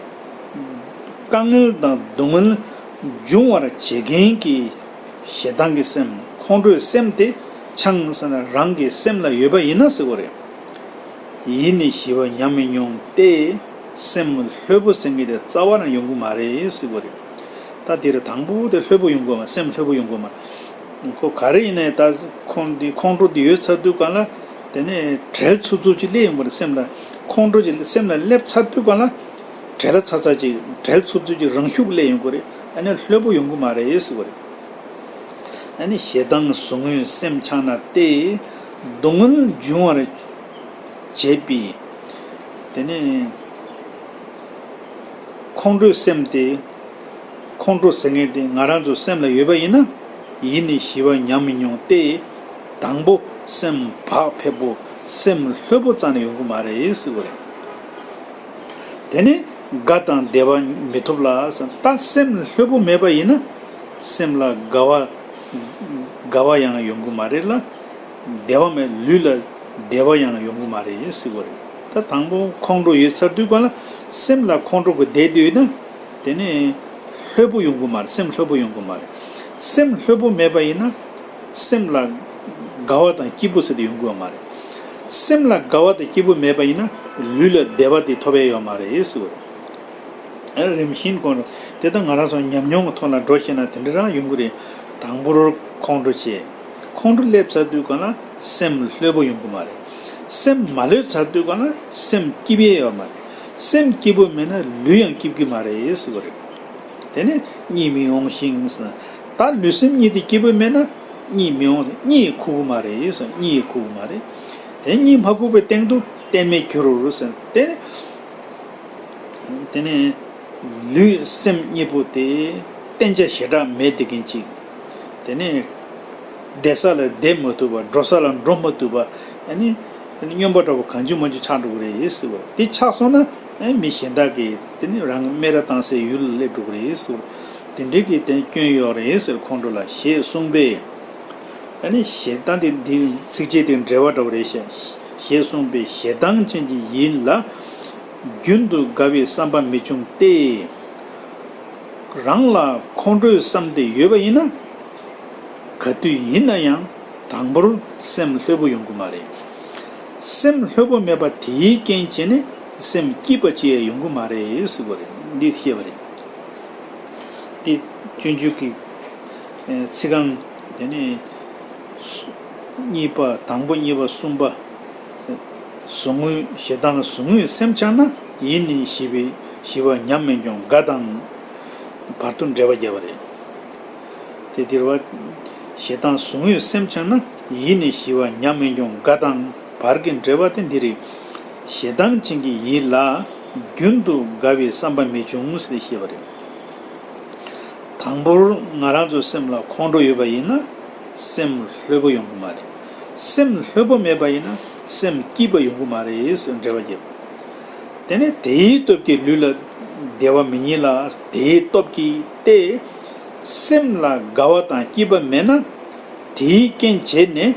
དཀའ་ངལ་དང་སྡུག་བསྔལ་འབྱུང་བར་བྱེད་མཁན་གྱི་ཞེ་སྡང་གི་སེམས་ཁོང་ཁྲོའི་སེམས་དེ་འཆང་ཟེར་ན་རང་གི་སེམས་ལ་ཡོད་པ་ཡིན་ན་ཟེར་བ་རེད། ཡིད་ནི་ཞི་བ་ཉམས་མི་མྱོང་སྟེ། སེམས་ལྷོད་པོ་ཟེར་མཁན་དེ་རྩ་བ་ནས་ཡོང་གི་མ་རེད་ཟེར་བ་རེད། ད་དེ་རེད། དང་པོ་དེ་ལྷོད་པོ་ཡོང་དགོས་མ་སེམས་ལྷོད་པོ་ཡོང་དགོས་མ། ཁོ་ག་རེ་ཡིན་ནའི་ད་ཁོང་འདི་ཁོང་ཁྲོ་འདི་ཡོད་ཚར་དུས་གང་ལ་དེ་ནས་བྲེལ་འཚུབ་འཚུབ་ཅིག་སླེབས་ཡོང་གི་རེད། སེམས་ལ་ཁོང་ཁྲོ་ཅིག་སེམས་ལ་སླེབས་ཚར་དུས་གང་ལ་བྲེལ་ཚ་ཚ་ཅིག་བྲེལ་འཚུབ་འཚུབ་ཅིག་རང་ཤུགས་སླེབས་ཡོང་གི་རེད། ཨ་ནི་ལྷོད་པོ་ཡོང་གི་མ་རེད་ཟེར་བ་རེད། ཨ་ནི་ཞེ་སྡང་ཟུག་རྔུས་སེམས་འཆང་ན་སྟེ། སྡུག་བསྔལ་འབྱུང་བར་བྱེད་པའི་དེ་ནི་ཁོང་ཁྲོའི་སེམས་དེ་ཁོང་ཁྲོ་ཟེར་མཁན་དེ་ང་རང་ཚོ་སེམས་ལ་ཡོད་པ་ཡིན་ན་ཡིད་ནི་ཞི་བ་ཉམས་མི་མྱོང་སྟེ། དང་པོ་སེམས་བག་ཕེབས་པོ་སེམས་ལྷོད་པོ་རྩ་ནས་ཡོང་གི་མ་རེད་ཟེར་བ་རེད། དེ་ནས་དགའ་དང་བདེ་བ་མི་ཐོབ་ལ་ཟེར། ད་སེམས་ལྷོད་པོ་མེད་པ་ཡིན་ན་སེམས་ལ་དགའ་བ་དགའ་བ་ཡང་ཡོང་གི་མ་རེད་ལ། བདེ་བ་མེད་ལུས་ལ་བདེ་བ་ཡང་ཡོང་གི་མ་རེད་ཟེར་བ་རེད། ད་དང་པོ་ཁོང་ཁྲོ་ཡོད་ཚར་དུས་གང་ལ་སེམས་ལ་ཁོང་ཁྲོ་གི་བསྡད་དུས་ན་དེ་ནས་ལྷོད་པོ་ཡོང་གི་མ་རེད། སེམས་ལྷོད་པོ་ཡོང་གི་མ་རེད། སེམས་ལྷོད་པོ་མེད་པ་ཡིན་ན་སེམས་ལ་དགའ་བ་དང་སྐྱིད་པོ་ཟེར་དེ་ཡོང་གི་ཡོད་མ་རེད། སེམས་ལ་དགའ་བ་དང་སྐྱིད་པོ་མེད་པ་ཡིན་ན་ལུས་ལ་བདེ་བ་དེ་ཐོབ་ཡ་ཡོད་མ་རེད་ཟེར་བ་རེད། རིམ་བཞིན་ཁོང་ཁྲོ། དེ་ལྟར་ང་རང་ཚོ་ཉམས་མྱོང་གི་ཐོག་ལ་འགྲོ་ཤེས་ན་དེ་འདྲ་རང་ཡོང་གི་རེད། དང་པོར་ཁོང་ཁྲོ་བྱས། ཁོང་ཁྲོ་སླེབས་ཚར་དུས་གང་ལ་སེམས་ལྷོད་པོ་ཡོང་གི་མ་རེད། སེམས་མ་ལྷོད་ཚར་དུས་གང་ལ་སེམས་སྐྱིད་པོ་ཡོད་མ་རེད། སེམས་སྐྱིད་པོ་མེད་ན་ལུས་ཡང་སྐྱིད་ཀྱི་མ་རེད་ཟེར་བ་རེད། དེ་ནས་གཉིད་མི་འོང་ཞིང་ཟེར། ད་ལུས་སེམས་གཉིས་དེ་སྐྱིད་པོ་མེད་ན་གཉིད་མི་འོང་། གཉིད་ཁུག་གི་མ་རེད་ཟེར། གཉིད་ཁུག་གི་མ་རེད། དེ་གཉིད་མ་ཁུག་པའི་སྟེང་དུ་གཏན་མེད་གྱུར་རོ་ཟེར། དེ་ནས། དེ་ནས་ལུས་སེམས་གཉིས་པོ་དེ་བརྟེན་བྱ་ཞེ་དྲག་མེད་དེ་གིན་ཅིག་དེ་ནས་བསྡད་ས་ལ་བསྡད་མ་ཐུབ་པ། འགྲོ་ས་ལ་འགྲོ་མ་ཐུབ་པ། ཨ་ནི་དེ་ནི་སྨྱོན་པ་འདྲ་པོ་གང་བྱུང་མང་བྱུང་ཆགས་འགྲོ་གི་རེད་ཟེར་བ། དེ་ཆགས་སོང་ན་ཨ་མི་གཞན་དག་གིས་དེ་ནི་རང་གི་སྨད་ར་བཏང་སའི་ཡུལ་ལ་སླེབས་འགྲོ་གི་རེད་ཟེར་བ། དེ་འདྲའི་གི་དེ་སྐྱོན་ཡོད་རེད་ཟེར། ཁོང་ཁྲོ་ལ་ཞེས་གསུངས་པས། ཨ་ནི་ཞེ་སྡང་དེ་འདི་ཚིགས་བཅད་དེ་འགྲེལ་བ་འདྲ་པོ་རེད་ཤག་ཞེས་གསུངས་པས། ཞེ་སྡང་ཅན་གྱི་ཡིད་ལ་རྒྱུན་དུ་དགའ་བའི་བསམ་པ་མི་འབྱུང་སྟེ། རང་ལ་ཁོང་ཁྲོའི་བསམ་དེ་ཡོད་པ་ཡིན་ན། ག་དུས་ཡིན་ན་ཡང་དང་པོར་སེམས་ལྷོད་པོ་ཡོང་གི་མ་རེད། སེམས་ལྷོད་པོ་མེད་པ་དེའི་རྐྱེན་བྱས་ནས་སེམས་སྐྱིད་པ་ཅིག་ཡོང་གི་མ་རེད་ཟེར་བ་རེད། འདི་བཤད་པ་རེད། དེ་སྤྱོད་འཇུག་གི་ཨེ་ཚིག་རྐང་དེ་ནས་གཉིས་པ། དང་པོ་གཉིས་པ་གསུམ་པ། ཟུག་རྔུའི་ཞེ་སྡང་ཟུག་རྔུའི་སེམས་འཆང་ན། ཡིད་ནི་ཞི་བའི་ཞི་བ་ཉམས་མི་འགྱུར་དགའ་དང་། བར་དུ་འགྲེལ་བ་བརྒྱབ་པ་རེད། དེ་འདིར་བ། ཞེ་སྡང་ཟུག་རྔུའི་སེམས་འཆང་ན། ཡིད་ནི་ཞི་བ་ཉམས་མི་འགྱུར་དགའ་དང་། བར་གྱི་འགྲེལ་བ་དེ་འདི་རེད། ཞེ་སྡང་ཅན་གྱི་ཡིད་ལ་རྒྱུན་དུ་དགའ་བའི་བསམ་པ་མི་འབྱུང་ཟེར་ཏེ་བཤད་པ་རེད། དང་པོར་ང་རང་ཚོའི་སེམས་ལ་ཁོང་ཁྲོ་ཡོད་པ་ཡིན་ན་སེམས་ལྷོད་པོ་ཡོང་གི་མ་རེད། སེམས་ལྷོད་པོ་མེད་པ་ཡིན་ན་སེམས་སྐྱིད་པ་ཡོང་གི་མ་རེད་ཟེར་འགྲེལ་བ་བརྒྱབ། དེ་ནས་དེའི་སྟོབས་ཀྱིས་ལུས་ལ་བདེ་བ་མི་རྙེད་ལ། དེའི་སྟོབས་ཀྱིས་ཏེ། སེམས་ལ་དགའ་བ་དང་སྐྱིད་པ་མེད་ན། དེའི་རྐྱེན་བྱས་ནས་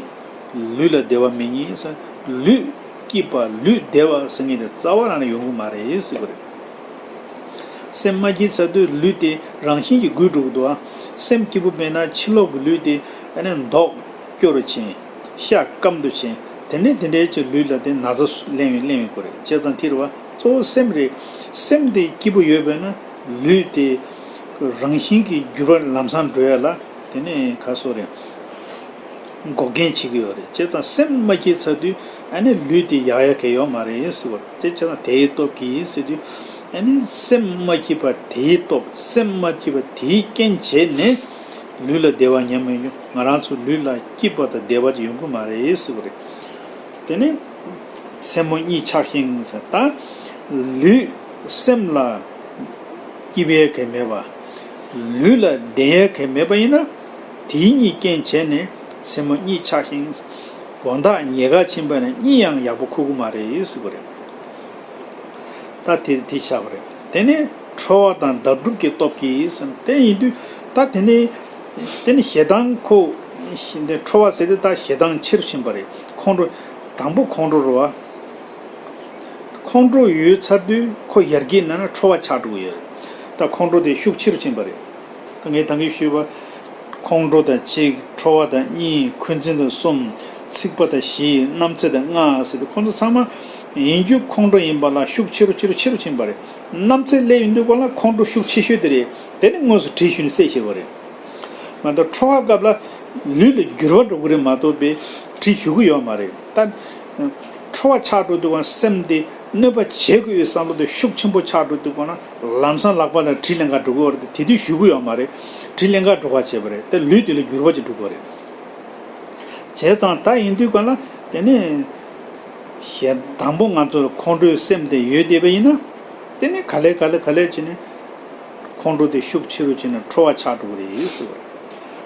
ལུས་ལ་བདེ་བ་མི་རྙེད་ཟེར། ལུས་སྐྱིད་པ་ལུས་བདེ་བ་ཟེར་མཁན་དེ་རྩ་བ་རང་ནས་ཡོང་གི་མ་རེད་ཟེར་བ་རེད། སེམས་མ་སྐྱིད་ཚར་དུས་ལུས་དེ་རང་བཞིན་གྱིས་འགུལ་འགྲོ་གི་འདུག་ཨ། སེམས་སྐྱིད་པོ་མེད་ན་ཕྱི་ལོགས་ཀྱི་ལུས་དེ་ཨ་ནི་མདོག་སྐྱོ་རུ་ཕྱིན། ཤ་སྐམ་དུ་ཕྱིན། དེ་ནས་དེ་འདྲའི་ཅིག་ལུས་ལ་དེ་ན་ཚ་སུ་གླེང་བའི་གླེང་བའི་སྐོར་རེད། བྱས་ཙང་དེ་རེད་བ། གཙོ་བོ་སེམས་རེད། སེམས་དེ་སྐྱིད་པོ་ཡོད་པས་ན་ལུས་དེ་རང་བཞིན་གྱིས་འགྱུར་བ་ལམ་སང་འགྲོ་ཡ་ལ་དེ་ནས་ག་སོ་རེད། འགོག་རྐྱེན་བྱེད་ཀྱི་ཡོད་རེད། བྱས་ཙང་སེམས་མ་སྐྱིད་ཚར་དུས་ཨ་ནི་ལུས་དེ་ཡག་ཡག་གི་ཡོད་མ་རེད་ཟེར་བ་རེད། བྱས་ཙང་དེའི་སྟོབས་ཀྱིས་ཟེར་དུས་ཨ་ནི་སེམས་མ་སྐྱིད་པ་དེའི་སྟོབས། སེམས་མ་སྐྱིད་པ་དེའི་རྐྱེན་བྱས་ནས་ལུས་ལ་བདེ་བ་ཉམས་མི་འགྱུར། ང་རང་ཚོ་ལུས་ལ་སྐྱིད་པ་དང་བདེ་བ་ཅིག་ཡོང་གི་མ་རེད་ཟེར་བ་རེད། དེ་ནས་མཚན་མོ་གཉིད་ཆག་ཤིང་ཟེར། ད་ལུས་སེམས་ལ་སྐྱིད་པའི་གེ་མེད་པ། ལུས་ལ་བདེ་ཡའི་གེ་མེད་པ་ཡིན་ན། དེའི་གཉིས་རྐྱེན་བྱས་ནས་མཚན་མོ་གཉིད་ཆག་ཤིང་། དགོང་དག་ཉལ་ག་ཕྱིན་པ་ན་གཉིད་ཡང་ཡག་པོ་ཁུག་གི་མ་རེད་ཟེར་བ་རེད། ད་དེ་དེ་ཆགས་པ་རེད། དེ་ནས་ཁྲོ་བ་དང་བརྡབ་གྲུབ་ཀྱི་སྟོབས་ཀྱིས་ཟེར། དེ་ཡིན་དུས་ད་དེ་ནས་དེ་ནས་ཞེ་སྡང་ཁོ་ཞེ་འདི་ཁྲོ་བ་ཟེར་དུས་ད་ཞེ་སྡང་ཆེ་རུ་ཕྱིན་པ་རེད། ཁོང་ཁྲོ། དང་པོ་ཁོང་ཁྲོ་རེད་བ། ཁོང་ཁྲོ་ཡོད་ཚར་དུས་ཁོ་ཡར་རྒྱས་གནང་ན་ཁྲོ་བ་ཆགས་འགྲོ་གི་ཡོད་རེད། ད་ཁོང་ཁྲོ་དེ་ཤུགས་ཆེ་རུ་ཕྱིན་པ་རེད། ད་ངས་ད་གིན་ཞུས་པ། ཁོང་ཁྲོ་དང་གཅིག་ཁྲོ་བ་དང་གཉིས། འཁོན་འཛིན་དང་གསུམ། འཚིག་པ་དང་བཞི། རྣམ་རྩེ་དང་ལྔ་ཟེར་ཏེ་ཁོང་ཚོ་ཚང་མ་ཡིན་རྒྱུ་ཁོང་ཁྲོ་ཡིན་པ་ལ་ཤུགས་ཆེ་རུ་ཆེ་རུ་ཆེ་རུ་ཕྱིན་པ་རེད། རྣམ་རྩེ་སླེབས་ཡོང་དུས་སྐོར་ལ་ཁོང་ཁྲོ་ཤུགས་ཆེ་ཤོས་དེ་རེད། དེ་ནི་དངོས་སུ་དྲི་ཞུས་ནས་བསད་ཤེས་པ་རེད། མ་གཏོགས་ཁྲོ་བ་སྐབས་ལ་ལུས་ལ་འགྱུར་བ་འགྲོ་གི་རེད་མ་གཏོགས་པའི་དྲི་ཞུ་གི་ཡོད་མ་རེད། ད་ཁྲོ་བ་ཆགས་འགྲོ་དུས་སྒང་སེམས་དེ་གནོད་པ་བྱེད་དགོས་ཡོད་བསམ་བློ་དེ་ཤུགས་ཆེན་པོ་ཆགས་འགྲོ་དུས་སྒང་ལམ་སང་ལག་པ་ལ་དྲི་ལེན་ག་འགྲོ་གི་ཡོད་རེད། དེ་དུས་ཞུ་གི་ཡོད་མ་རེད། དྲི་ལེན་ག་འགྲོ་ག་བྱས་པ་རེད། དེ་ལུས་དེ་ལ་འགྱུར་བ་ཅིག་འགྲོ་གི་རེད། བྱས་ཙང་ད་ཡིན་དུས་སྒང་ལ་དེ་ནས་ཞེ་དང་པོ་ང་ཚོར་ཁོང་ཁྲོའི་སེམས་དེ་ཡོད་བསྡད་པ་ཡིན་ན། དེ་ནས་ག་ལེ་ག་ལེ་ག་ལེ་བྱས་ནས་ཁོང་ཁྲོ་དེ་ཤུགས་ཆེ་རུ་བྱས་ནས་ཁྲོ་བ་ཆགས་འགྲོ་གི་རེད་ཟེར་བ་རེད།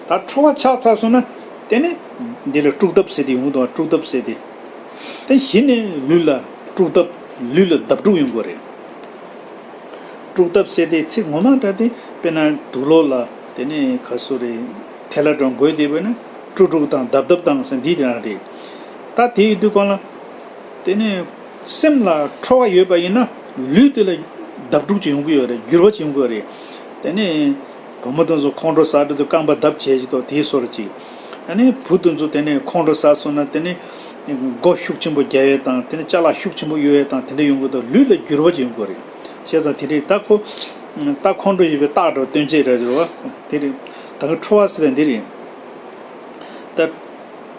ད་ཁྲོ་བ་ཆགས་ཚར་སོང་ན་དེ་ནས་འདི་ལ་དཀྲུག་ཐབས་ཟེར་དེ་ཡོང་གི་འདུག་དཀྲུག་ཐབས་ཟེར་དེ། དེ་གཞི་ནས་ལུས་ལ་དཀྲུག་ཐབས། ལུས་ལ་བརྡབ་དཀྲུག་ཡོང་གི་རེད། དཀྲུག་ཐབས་ཟེར་དེ་ཚིག་ངོ་མ་འདྲ་དེ་དཔེར་ན་དུག་ལོག་ལ་དེ་ནས་ག་སོ་རེད། ཐལ་བ་འདྲ་འགོས་བསྡད་པ་ན་དཀྲུག་དཀྲུག་དང་བརྡབ་བརྡབ་དང་ཟེར་འདི་དེ་རང་རེད། ད་དེ་ཡོད་དུས་སྒང་ལ་དེ་ནས་སེམས་ལ་ཁྲོ་བ་ཡོད་པ་ཡིན་ན་ལུས་དེ་ལ་བརྡབ་དཀྲུག་ཅིག་ཡོང་གི་ཡོད་རེད། འགྱུར་བ་ཅིག་ཡོང་གི་ཡོད་རེད། དེ་ནས་བུ་མོ་དེ་ཚོ་ཁོང་ཁྲོ་ཟ་འགྲོ་དུས་རྐང་པ་བརྡབ་བྱས་ཅིག་ཏོ་དེའི་སོར་ཅིག་ཨ་ནི་བུ་དེ་ཚོ་དེ་ནས་ཁོང་ཁྲོ་ཟ་སོང་ན་དེ་ནས་མགོ་ཤུགས་ཆེན་པོ་རྒྱག་ཡས་དང་དེ་ནས་ཅ་ལག་ཤུགས་ཆེན་པོ་གཡུག་ཡས་དང་དེ་འདྲ་ཡོང་གི་འདུག་ལུས་ལ་འགྱུར་བ་ཅིག་ཡོང་གི་རེད། བྱས་ཙང་དེ་འདྲའི་ད་ཁོ་ ད་ཁོང་ཁྲོ་ཡོད་པའི་རྟགས་འདྲ་བོ་སྟོན་བྱེད་རེད་རེད་བ། དེ་རེད། ད་གི་ཁྲོ་བ་ཟེར་ཡ་འདི་རེད། ད་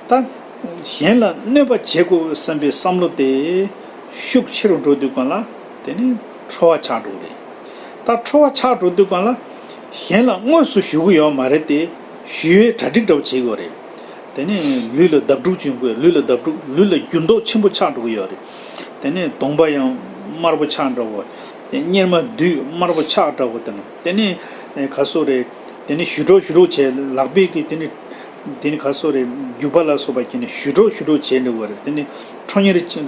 ད་གཞན་ལ་གནོད་པ་བྱེད་དགོས་བསམ་པའི་བསམ་བློ་དེ་ཤུགས་ཆེ་རུ་འགྲོ་དུས་གང་ལ་དེ་ནི་ཁྲོ་བ་ཆགས་འགྲོ་གི་རེད། ད་ཁྲོ་བ་ཆགས་འགྲོ་དུས་གང་ལ་གཞན་ལ་དངོས་སུ་ཞུ་གི་ཡོད་མ་རེད་དེ། ཞུ་ཡའི་གྲ་སྒྲིག་འདྲ་བོ་བྱེད་དགོས་རེད། དེ་ནས་ལུས་ལ་བརྡབ་འཁྲུག་བྱུང་དགོས། ལུས་ལ་བརྡབ་འཁྲུག་ལུས་ལ་འགྱུར་ལྡོག་ཆེན་པོ་ཆགས་འགྲོ་གི་ཡོད་རེད། དེ་ནས་གདོང་པ་ཡང་དམར་པོ་ཆགས་འདྲ་བོ། དེ་གཉེར་མ་བདུད་དམར་པོ་ཆགས་འདྲ་བོ། དེ་ནས་དེ་ནས་ཨེ་ག་སོ་རེད། དེ་ནས་ཞུ་འགྲོ་ཞུ་འགྲོ་བྱས་ལག་པས་ཀྱིས་དེ་ནས་དེ་ནས་ག་སོ་རེད། རྒྱུག་པ་ལ་སོགས་པ་ཀྱིས་ནས་ཞུ་འགྲོ་ཞུ་འགྲོ་བྱས་འདྲ་བོ་རེད། དེ་ནས་ཁྲོ་གཉེར་ཅན།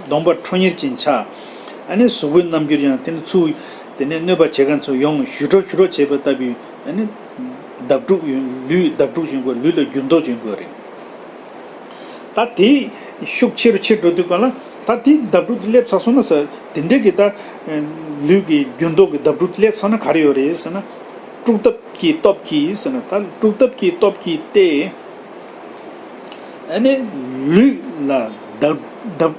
གདོང་པ་ཁྲོ་གཉེར་ཅན་ཆགས། ཨ་ནི་གཟུགས་པོའི་རྣམ་འགྱུར་ཡང་དེ་ནས་ཚུར་དེ་ནས་གནོད་པ་བྱེད་མཁན་ཚོ་ཡོང་ཞུ་འགྲོ་ཞུ་འགྲོ་བྱས་པ་ལྟ་བུའི་ཨ་ནི་བརྡབ་འཁྲུག་ཡོང་། ལུས་བརྡབ་འཁྲུག་བྱུང་དགོས། ལུས་ལ་འགྱུར་ལྡོག་བྱུང་དགོས་རེད། ད་དེ་ཤུགས་ཆེ་རུ་ཆེ་འགྲོ་དུས་གང་ལ་ད་དེ་བརྡབ་འཁྲུག་དེ་སླེབས་ཚར་སོང་ན་ཟེར། དེ་འདྲའི་གི་ད་ལུས་ཀྱི་འགྱུར་ལྡོག་གི་བརྡབ་འཁྲུག་དེ་སླེབས་ཚར་ན་ག་རེ་ཡོད་རེད་ཟེར་ན། དཀྲུག་ཐབས་ཀྱི་སྟོབས་ཀྱིས་ཟེར་ན། ད་དཀྲུག་ཐབས་ཀྱི་སྟོབས་ཀྱིས་ཏེ། ཨ་ནི་ལུས་ལ་བརྡབ་བརྡབ་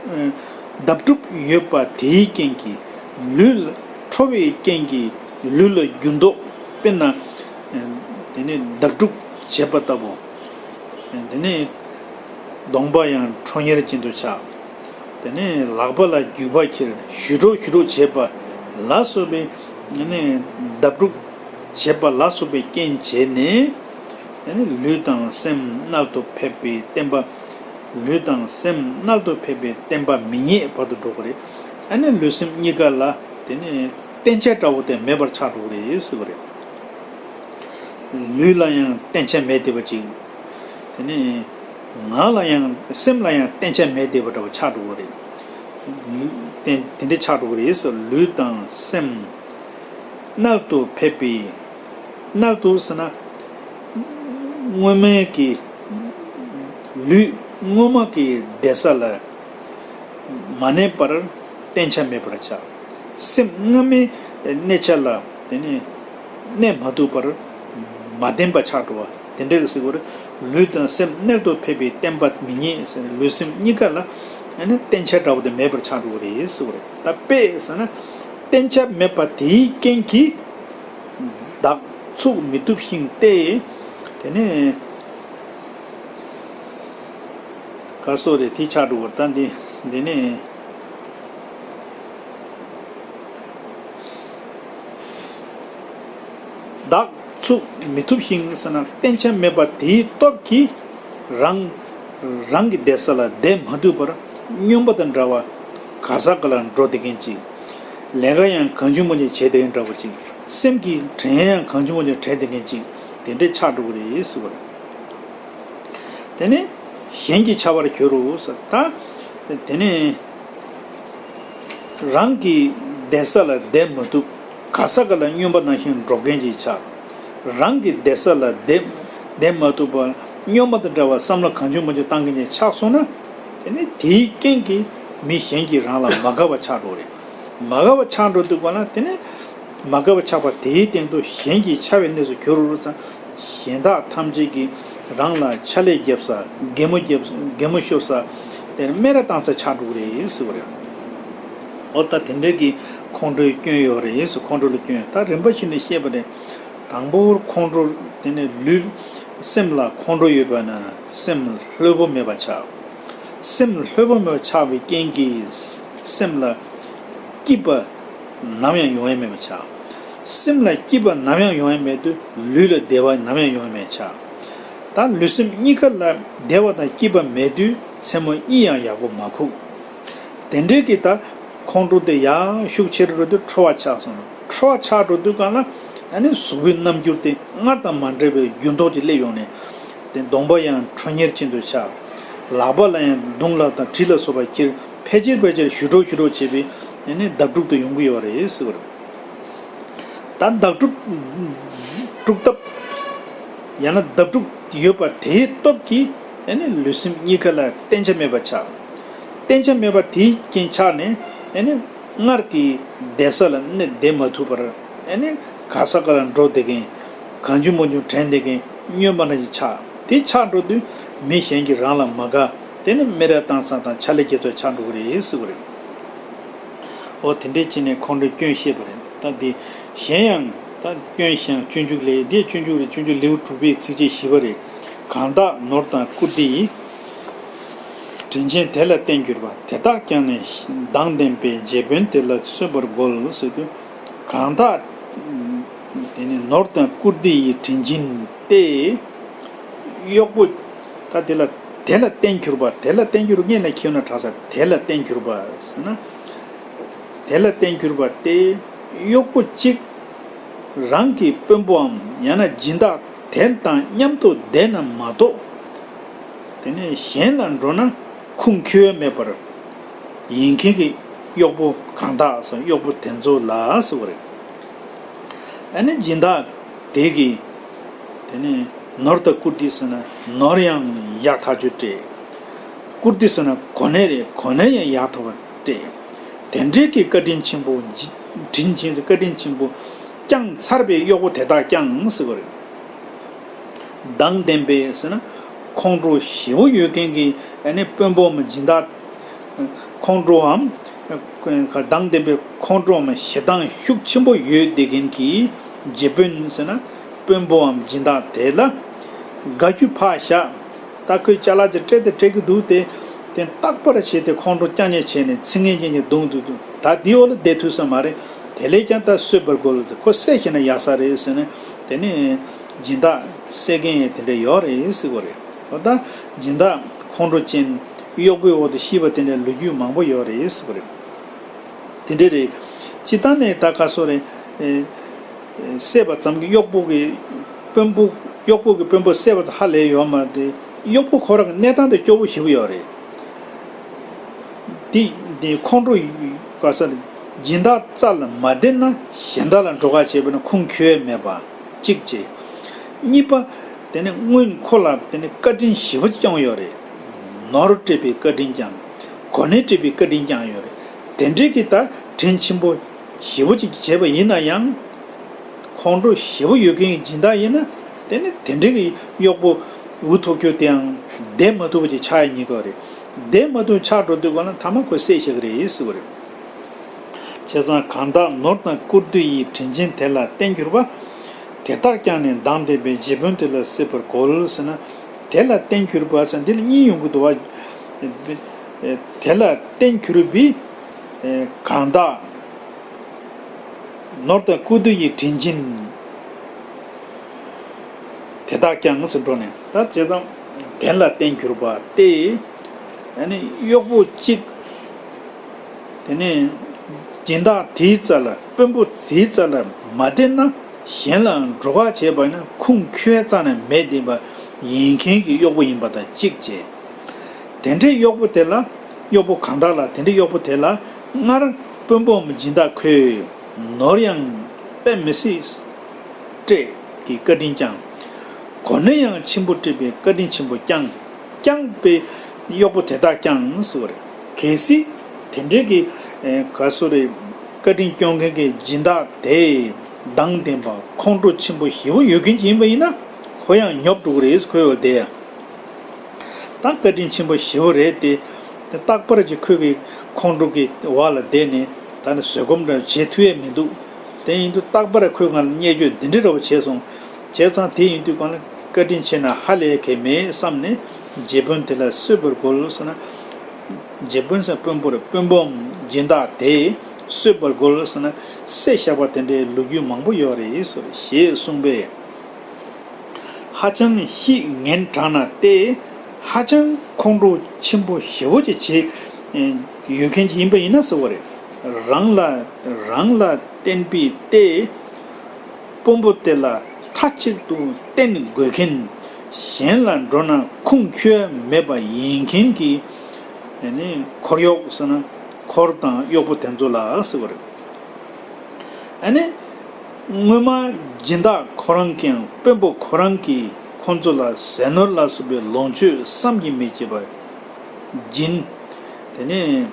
བརྡབ་འཁྲུག་ཡོད་པ་དེའི་རྐྱེན་གྱིས། ལུས་ལ་ཁྲོ་བའི་རྐྱེན་གྱིས་ལུས་ལ་འགྱུར་ལྡོག་དཔེར་ན་དེ་ནི་བརྡབ་འཁྲུག་བྱེད་པ་ལྟ་བུ། དེ་ནས་གདོང་པ་ཡང་ཁྲོ་གཉེར་ཅན་དུ་ཆགས། དེ་ནས་ལག་པ་ལ་རྒྱུག་པ་ཁྱེར་ཞུ་འགྲོ་ཞུ་འགྲོ་བྱེད་པ་ལ་སོགས་པའི་ནས་བརྡབ་འཁྲུག་བྱེད་པ་ལ་སོགས་པའི་རྐྱེན་བྱས་ནས། དེ་ནས་ལུས་དང་སེམས་མནལ་དུ་ཕེབས་པའི་བརྟེན་པ། ལུས་དང་སེམས་མནལ་དུ་ཕེབས་པའི་བརྟེན་པ་མི་རྙེད་བར་དུ་འགྲོ་གི་རེད། ཨ་ནི་ལུས་སེམས་གཉིས་ཀ་ལ་དེ་ནས་བརྟན་ཆ་འདྲ་བོ་དེ་མེད་པར་ཆགས་འགྲོ་གི་རེད་ཟེར་བ་རེད། ལུས་ལ་ཡང་བརྟན་ཆ་མེད་བསྡད་པ་ཅིག་དེ་ནས་ངག་ལ་ཡང་སེམས་ལ་ཡང་བརྟན་ཆ་མེད་བསྡད་པ་འདྲ་བོ་ཆགས་འགྲོ་གི་རེད། དེ་དེ་འདྲ་ཆགས་འགྲོ་གི་རེད་ཟེར། ལུས་དང་སེམས་མནལ་དུ་ཕེབས་པའི། མནལ་དུ་ཟེར་ན། སྔོན་མའི་གི་ལུས་སྔོན་མ་གི་བསྡད་ས་ལ་མ་གནས་པར་བརྟན་ཆ་མེད་པར་ཆགས། སེམས་སྔ་མའི་གནས་ཆ་ལ་དེ་ནི་གནས་མ་ཐུབ་པར་མ་བརྟན་པ་ཆགས་འགྲོ་བ་དེ་འདྲ་ལ་ཟེར་བ་རེད། ལུས་དང་སེམས་མནལ་དུ་ཕེབས་པའི་བརྟེན་པ་མི་རྙེད་ཟེར་ནས་ལུས་སེམས་གཉིས་ཀ་ལ་ཨ་ནི་བརྟན་ཆ་འདྲ་བོ་དེ་མེད་པར་ཆགས་འགྲོ་གི་རེད་ཟེར་བ་རེད། ད་དཔེ་ཟེར་ན་བརྟན་ཆ་མེད་པ་དེའི་རྐྱེན་གྱིས། བདག་ཚུགས་མི་ཐུབ་ཤིང་སྟེ། དེ་ནས་ག་སོ་རེད། དེ་ཆགས་འགྲོ་གི་རེད། ད་འདི་འདི་ནས། བདག་ཚུགས་མི་ཐུབ་ཤིང་ཟེར་ན་བརྟན་ཆ་མེད་པ་དེའི་སྟོབས་ཀྱིས་རང་རང་གི་བསྡད་ས་ལ་བསྡད་མ་ཐུབ་པར་སྨྱོན་པ་དང་འདྲ་བ་ག་ས་ག་ལ་འགྲོ་བསྡད་མཁན་ཅིག་ལས་ཀ་ཡང་གང་བྱུང་མང་བྱུང་བྱས་བསྡད་མཁན་འདྲ་བོ་ཅིག་སེམས་ཀྱི་དྲན་ཡང་གང་བྱུང་མང་བྱུང་དྲན་བསྡད་མཁན་ཅིག་དེ་འདྲའི་ཆགས་འགྲོ་གི་རེད་ཟེར་བ་རེད། དེ་ནས་གཞན་གྱིས་འཕྱ་བར་འགྱུར་རོ་ཟེར། ད་དེ་ནས་རང་གི་བསྡད་ས་ལ་བསྡད་མ་ཐུབ། ག་ས་ག་ལ་སྨྱོན་པ་ནང་བཞིན་འགྲོ་མཁན་ཅིག་ཆགས། རང་གི་བསྡད་ས་ལ་བསྡད་བསྡད་མ་ཐུབ་པ། སྨྱོན་པ་དང་འདྲ་བ་བསམ་བློ་གང་བྱུང་མང་བྱུང་བཏང་མཁན་ཅིག་ཆགས་སོང་ན། དེ་ནས་དེའི་རྐྱེན་གྱིས་མི་གཞན་གྱིས་རང་ལ་མ་དགའ་བ་ཆགས་འགྲོ་རེད། མ་དགའ་བ་ཆགས་འགྲོ་དུས་ག་ལ་དེ་ནས་མ་དགའ་བ་ཆགས་པ་དེའི་སྟེང་དུ་གཞན་གྱིས་འཕྱ་བའི་གནས་སུ་གྱུར་རོ་ཟེར། གཞན་དག་ཐམས་ཅད་ཀྱིས་རང་ལ་འཕྱ་ལད་རྒྱབ་ས། གད་མོ་རྒྱབ་གད་མོ་ཤོར་ས། དེར་སྨད་ར་བཏང་ས་ཆགས་འགྲོ་གི་རེད་ཟེར་བ་རེད། འོ་ད་དེ་འདྲའི་གི་ཁོང་ཁྲོའི་སྐྱོན་ཡོད་རེད་ཟེར། ཁོང་ཁྲོ་ལ་སྐྱོན་ད་རིམ་པ་བཞིན་དུ་བཤད་པ་རེད། དང་པོར་ཁོང་ཁྲོ། དེ་ནས་ལུས་སེམས་ལ་ཁོང་ཁྲོ་ཡོད་པ་ན་སེམས་ལྷོད་པོ་མེད་པ་ཆགས། སེམས་ལྷོད་པོ་མེད་པ་ཆགས་པའི་རྐྱེན་གྱིས་སེམས་ལ་སྐྱིད་པ་ནམ་ཡང་ཡོང་ཡ་མེད་པ་ཆགས། སེམས་ལ་སྐྱིད་པ་ནམ་ཡང་ཡོང་ཡ་མེད་དུས་ལུས་ལ་བདེ་བ་ནམ་ཡང་ཡོང་ཡ་མེད་ཆགས། ད་ལུས་སེམས་གཉིས་ཀ་ལ་བདེ་བ་དང་སྐྱིད་པ་མེད་དུས་མཚན་མོ་གཉིད་ཡང་ཡག་པོ་མ་ཁུག་དེ་འདྲའི་གི་ད་ཁོང་ཁྲོ་དེ་ཡར་ཤུགས་ཆེ་རུ་འགྲོ་དུས་ཁྲོ་བ་ཆགས་སོང་། ཁྲོ་བ་ཆགས་འགྲོ་དུས་གང་ལ་ཨ་ནི་གཟུགས་པོའི་རྣམ་འགྱུར་དེ་སྔར་དང་མ་འདྲ་བའི་འགྱུར་ལྡོག་ཅིག་སླེབས་ཡོང་ནས། དེ་གདོང་པ་ཡང་ཁྲོ་གཉེར་ཅན་དུ་ཆགས། ལག་པ་ལ་ཡང་མདུང་ལག་དང་གྲི་ལ་སོགས་པ་ཁྱེར་ཕལ་ཆེར་ཕལ་ཆེར་ཞུ་འགྲོ་ཞུ་འགྲོ་བྱེད་པའི་ཨ་ནི་བརྡབ་འཁྲུག་དེ་ཡོང་གི་ཡོད་རེད་ཟེར་བ་རེད། ད་བརྡབ་འཁྲུག་འཁྲུག་ཐབས་ཡང་ན་བརྡབ་འཁྲུག་ཡོད་པ་དེའི་སྟོབས་ཀྱིས་ཨ་ནི་ལུས་སེམས་གཉིས་ཀ་ལ་བརྟན་ཆ་མེད་པ་ཆགས། བརྟན་ཆ་མེད་པ་དེའི་རྐྱེན་ཆགས་ནས་ཨ་ནི་སྔར་གྱི་བསྡད་ས་ལ་གནས་བསྡད་མ་ཐུབ་པར་ཨ་ནི་ག་ས་ག་ལ་འགྲོ་བསྡད་མཁན། གང་བྱུང་མང་བྱུང་དྲན་བསྡད་མཁན་སྨྱོན་པ་འདྲ་ཞིག་ཆགས། དེ་ཆགས་འགྲོ་དུས་མི་གཞན་གྱིས་རང་ལ་མ་དགའ། དེ་ནི་སྨད་ར་བཏང་ས་དང་འཕྱ་ལད་རྒྱབ་ས་ཆགས་འགྲོ་གི་རེད་ཟེར་བ་རེད། འོ་དེ་འདྲའི་བྱས་ནས་ཁོང་ཁྲོའི་སྐྱོན་བཤད་པ་རེད། ད་འདི་གཞན་ཡང་ད་སྐྱོན་གཞན་སྤྱོད་འཇུག་ལས། འདི་སྤྱོད་འཇུག་རེད། སྤྱོད་འཇུག་ལེའུ་དྲུག་པའི་ཚིགས་བཅད་བཞི་པ་རེད། གང་དག་ནོར་དང་བཀུར་སྟི་ཡིས། དྲིན་ཆེན་དེ་ལ་བརྟེན་གྱུར་པ། དེ་དག་ཀྱང་ནི་མདངས་ལྡན་པའི་རྗེ་དཔོན་དེ་ལ་གསོད་པར་རྒོལ་ཟེར་དུས། གང་དག་དེ་ནི་ནོར་དང་བཀུར་སྟི་ཡི་དྲིན་ཆེན་ཏེ། གཡོག་པོ་ད་དེ་ལ་དེ་ལ་བརྟེན་གྱུར་པ། དེ་ལ་བརྟེན་གྱུར་སྔོན་ལ་ཁྱེར་ན་དྲག་ས། དེ་ལ་བརྟེན་གྱུར་པ་ཟེར་ན། དེ་ལ་བརྟེན་གྱུར་པ་སྟེ། གཡོག་པོ་གཅིག་རང་གི་དཔོན་པོའམ་ཡང་ན་སྦྱིན་བདག་དེ་དང་མཉམ་དུ་བསྡད་ན་མ་གཏོགས། དེ་ནས་གཞན་ལ་འགྲོ་ན་ཁུངས་འཁྱོལ་མེད་པར་ཡིན་མཁན་གྱི་གཡོག་པོ་གང་དག་ཟེར། གཡོག་པོ་དེ་ཚོ་ལ་ཟེར་བ་རེད། ཨ་ནི་སྦྱིན་བདག་དེ་གིས་དེ་ནས་ནོར་དང་བཀུར་སྟི་ཟེར་ན་ནོར་ཡང་ཡག་ཐག་ཆོད་སྤྲད། བཀུར་སྟི་ཟེར་ན་གོ་གནས་རེད། གོ་གནས་ཡང་ཡག་ཐག་པ་སྤྲད། དེ་འདྲའི་གི་བཀའ་དྲིན་ཆེན་པོ་ཇི། དྲིན་ཆེན་ཟེར། བཀའ་དྲིན་ཆེན་པོ་བསྐྱངས་ཚར་བའི་གཡོག་པོ་དེ་དག་ཀྱང་ཟེར་བ་རེད། མདངས་ལྡན་པའི་ཟེར་ན་ཁོང་ཁྲོ་ཞེ་པོ་ཡོད་མཁན་གྱི་ཨ་ནི་དཔོན་པོའམ་སྦྱིན་བདག་ཁོང་ཁྲོའམ། མདངས་ལྡན་པའི་ཁོང་ཁྲོའམ་ཞེ་སྡང་ཤུགས་ཆེན་པོ་ཡོད་བསྡད་མཁན་གྱི་རྗེ་དཔོན་ཟེར་ན་དཔོན་པོའམ་སྦྱིན་བདག་དེ་ལ་དགའ་རྒྱུ་ཕར་བཞག། ད་ཁོས་ཅ་ལག་ཅིག་སྤྲད་དེ་སྤྲད་ཀྱི་འདུག་སྟེ། དེ་རྟག་པར་བྱས་ཏེ་ཁོང་ཁྲོ་རྐྱང་རྐྱང་བྱས་ནས་ཚིག་ངན་རྐྱང་རྐྱང་རྡུང་འདུག་འདུག། ད་འདི་འོག་ལ་བསྡད་ཐུབ་ས་མ་རེད། དེ་ལས་ཀྱང་ད་གསོད་པར་རྒོལ་ཟེར། ཁོ་བསད་ཤེས་ན་ཡག་ས་རེད་ཟེར་ནས། དེ་ནས་སྦྱིན་བདག་བསད་མཁན་ཡང་དེ་འདྲ་ཡོད་རེད་ཟེར་བ་རེད། འོ་ད་སྦྱིན་བདག་ཁོང་ཁྲོ་ཅན། གཡོག་པོའི་འོག་ཏུ་ཤི་བ་དེ་འདྲའི་ལོ་རྒྱུས་མང་པོ་ཡོད་རེད་ཟེར་བ་རེད། དེ་འདྲ་རེད། སྤྱིར་བཏང་ནས་ད་ག་སོ་རེད། ཨེ། བསད་པ་ཙམ་གྱིས་གཡོག་པོ་གི་དཔོན་པོ། གཡོག་པོ་གི་དཔོན་པོ་བསད་པ་ཙམ་ཧ་ལས་ཡོད་མ་རེད་དེ། གཡོག་པོ་ཁོ་རང་གི་གནས་སྟངས་དེ་སྐྱོ་པོ་ཞེ་པོ་ཡོད་རེད། དེ་དེ་ཁོང་ཁྲོ་ག་ས་རེད། སྦྱིན་བདག་རྩ་ལ་མ་བརྟེན་ན་གཞན་དག་ལ་འགྲོ་ཁ་བྱས་པ་ན་ཁུངས་འཁྱོལ་མེད་པ་གཅིག་བྱས། གཉིས་པ། དེ་ནས་སྔོན་ཁོ་ལ་དེ་ནས་བཀའ་དྲིན་ཞེ་པོ་ཅིག་བསྐྱངས་ཡོད་རེད། ནོར་སྤྲད་པའི་བཀའ་དྲིན་བསྐྱངས། གོ་གནས་སྤྲད་པའི་བཀའ་དྲིན་བསྐྱངས་ཡོད་རེད། དེ་འདྲའི་གི་ད་དྲིན་ཆེན་པོ་ཞེ་པོ་ཅིག་བྱས་པ་ཡིན་ན་ཡང་། ཁོང་ཁྲོ་ཞེ་པོ་ཡོད་མཁན་གྱི་སྦྱིན་བདག་ཡིན་ན། དེ་ནི་དེ་འདྲའི་གི་གཡོག་པོ་འུ་ཐུག་རྒྱུ་དེའང་བསྡད་མ་ཐུབ་པ་ཅིག་ཆགས་ཡ་ཉེན་ཁ་རེད། བསྡད་མ་ཐུབ་ཆགས་འགྲོ་དུས་ག་ལ་མཐའ་མ་ཁོ་བསད་བཞག་གི་རེད་ཟེར་བ་རེད། བྱས་ཙང་གང་དག་ནོར་དང་བཀུར་སྟི་ཡི། དྲིན་ཆེན་དེ་ལ་བརྟེན་གྱུར་པ། དེ་དག་ཀྱང་ནི་མདངས་ལྡན་པའི། རྗེ་དཔོན་དེ་ལ་གསོད་པར་རྒོལ་ཟེར་ན། དེ་ལ་བརྟེན་གྱུར་པ་ཟེར་འདི་ལ་གཉིས་ཡོང་གི་འདུག་བ། དེ་ལ་བརྟེན་གྱུར་པའི་གང་དག་ནོར་དང་བཀུར་སྟི་ཡི། དྲིན་ཆེན་དེ་དག་ཀྱང་ཟེར་འགྲོ་ནས། ད་བྱས་ཙང་དེ་ལ་བརྟེན་གྱུར་པ་སྟེ། ཨ་ནི་གཡོག་པོ་གཅིག། དེ་ནས་སྦྱིན་བདག་དེའི་རྩ་ལ། དཔོན་པོ་དེའི་རྩ་ལ་མ་བརྟེན་ན་གཞན་ལ་འགྲོ་ཁ་བྱས་པ་ན་ཁུངས་འཁྱོལ་རྩ་ནས་མེད་བསྡད་པ་ཡིན་མཁན་གྱི་གཡོག་པོ་ཡིན་པ་དང་གཅིག་བྱས། དེ་འདྲའི་གཡོག་པོ་དེ་ལ། གཡོག་པོ་གང་དག་ལ། དེ་འདྲའི་གཡོག་པོ་དེ་ལ་སྔར་དཔོན་པོའམ་སྦྱིན་བདག་ཁོས་ནོར་ཡང་དཔེ་མི་སྲིད་སྤྲད་ཀྱི་བཀའ་དྲིན་བསྐྱངས། གོ་གནས་ཡང་ཆེན་པོ་སྤྲད་པའི་བཀའ་དྲིན་ཆེན་པོ་བསྐྱངས། བསྐྱངས་པའི་གཡོག་པོ་དེ་དག་ཀྱང་ཟེར་བ་རེད། གལ་སྲིད་དེ་འདྲའི་གི་ཨེ་ག་སོ་རེ་བཀའ་དྲིན་སྐྱོང་མཁན་གྱི་སྦྱིན་བདག་དེ་མདངས་ལྡན་པ་ཁོང་ཁྲོ་ཆེན་པོ་ཞེ་པོ་ཡོད་མཁན་ཅིག་ཡིན་པ་ཡིན་ན། ཁོ་ཡང་ཉོབ་འགྲོ་གི་རེད། ཁོའི་འོག་དེ་ཡང་། ད་བཀའ་དྲིན་ཆེན་པོ་ཞེ་པོ་རེད་དེ། དེ་རྟག་པར་གྱི་ཁོས་གི་ཁོང་ཁྲོ་གི་འོག་ལ་བསྡད་ནས་ད་ནི་བཟོད་སྒོམ་འདྲ་བྱེད་ཐུབ་ཡས་མི་འདུག། དེ་ཡིན་དུས་རྟག་པར་ཁོས་ང་ལ་བརྙས་བཅོས་འདི་འདྲ་འདྲ་བོ་བྱས་སོང་། བྱས་ཙང་དེ་ཡིན་དུས་གང་ལ་བཀའ་དྲིན་ཆེ་ན་ཧ་ལས་གལ་མེད་བསམ་ནས། རྗེ་དཔོན་དེ་ལ་གསོད་པར་རྒོལ་ཟེར་ན། རྗེ་དཔོན་ཟེར་དཔོན་པོ་རེད། དཔོན་པོའམ་སྦྱིན་བདག་དེ་གསོད་པར་རྒོལ་ཟེར་ན། བསད་བཞག་པ་དེ་འདྲའི་ལོ་རྒྱུས་མང་པོ་ཡོད་རེད་ཟེར་ཞེས་གསུངས་པས། ཧ་ཅང་གཤིས་ངན་དྲགས་ན་སྟེ། ཧ་ཅང་ཁོང་ཁྲོ་ཆེན་པོ་ཞེ་པོ་ཅིག་བྱེད་ཡོད་མཁན་ཅིག་ཡིན་པ་ཡིན་ན་ཟེར་བ་རེད། རང་ལ་རང་ལ་བརྟེན་པའི་སྟེ། དཔོན་པོ་དེ་ལ་མཐའ་གཅིག་ཏུ་བརྟེན་དགོས་མཁན། གཞན་ལ་འགྲོ་ན་ཁུངས་འཁྱོལ་མེད་པ་ཡིན་མཁན་གྱི་ཨ་ནི་འཁོར་གཡོག་ཟེར་ན་འཁོར་དང་གཡོག་པོ་དེ་ཚོ་ལ་ཟེར་བ་རེད། ཨ་ནི། སྔོན་མ་སྦྱིན་བདག་ཁོ་རང་གིས་ཡང་དཔོན་པོ་ཁོ་རང་གིས་ཁོང་ཚོ་ལ་ཟས་ནོར་ལ་སོགས་པའི་ལོངས་སྤྱོད་བསམ་གྱིས་མི་ཁྱབ་པ་སྦྱིན། དེ་ནས་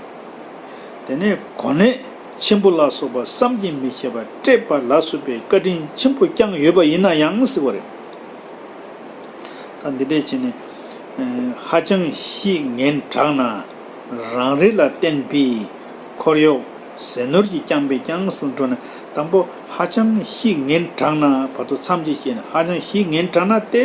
དེ་ནས་གོ་གནས་ཆེན་པོ་ལ་སོགས་པ་བསམ་གྱིས་མི་ཁྱབ་པ་སྤྲད་པ་ལ་སོགས་པའི་བཀའ་དྲིན་ཆེན་པོ་བསྐྱངས་ཡོད་པ་ཡིན་ན་ཡང་ཟེར་བ་རེད། ད་འདི་འདྲས་བྱས་ནས་ཧ་ཅང་གཤིས་ངན་དྲགས་ན། རང་རེ་ལ་བརྟེན་པའི་འཁོར་གཡོག་ ཟས་ནོར་གྱིས་བསྐྱངས་པས་ཀྱང་ཟེར་འགྲོ་ན། དང་པོ་ཧ་ཅང་གཤིས་ངན་དྲགས་ན། བར་དུ་མཚམས་ཅིག་བཤད་ན་ཧ་ཅང་གཤིས་ངན་དྲགས་ན་སྟེ།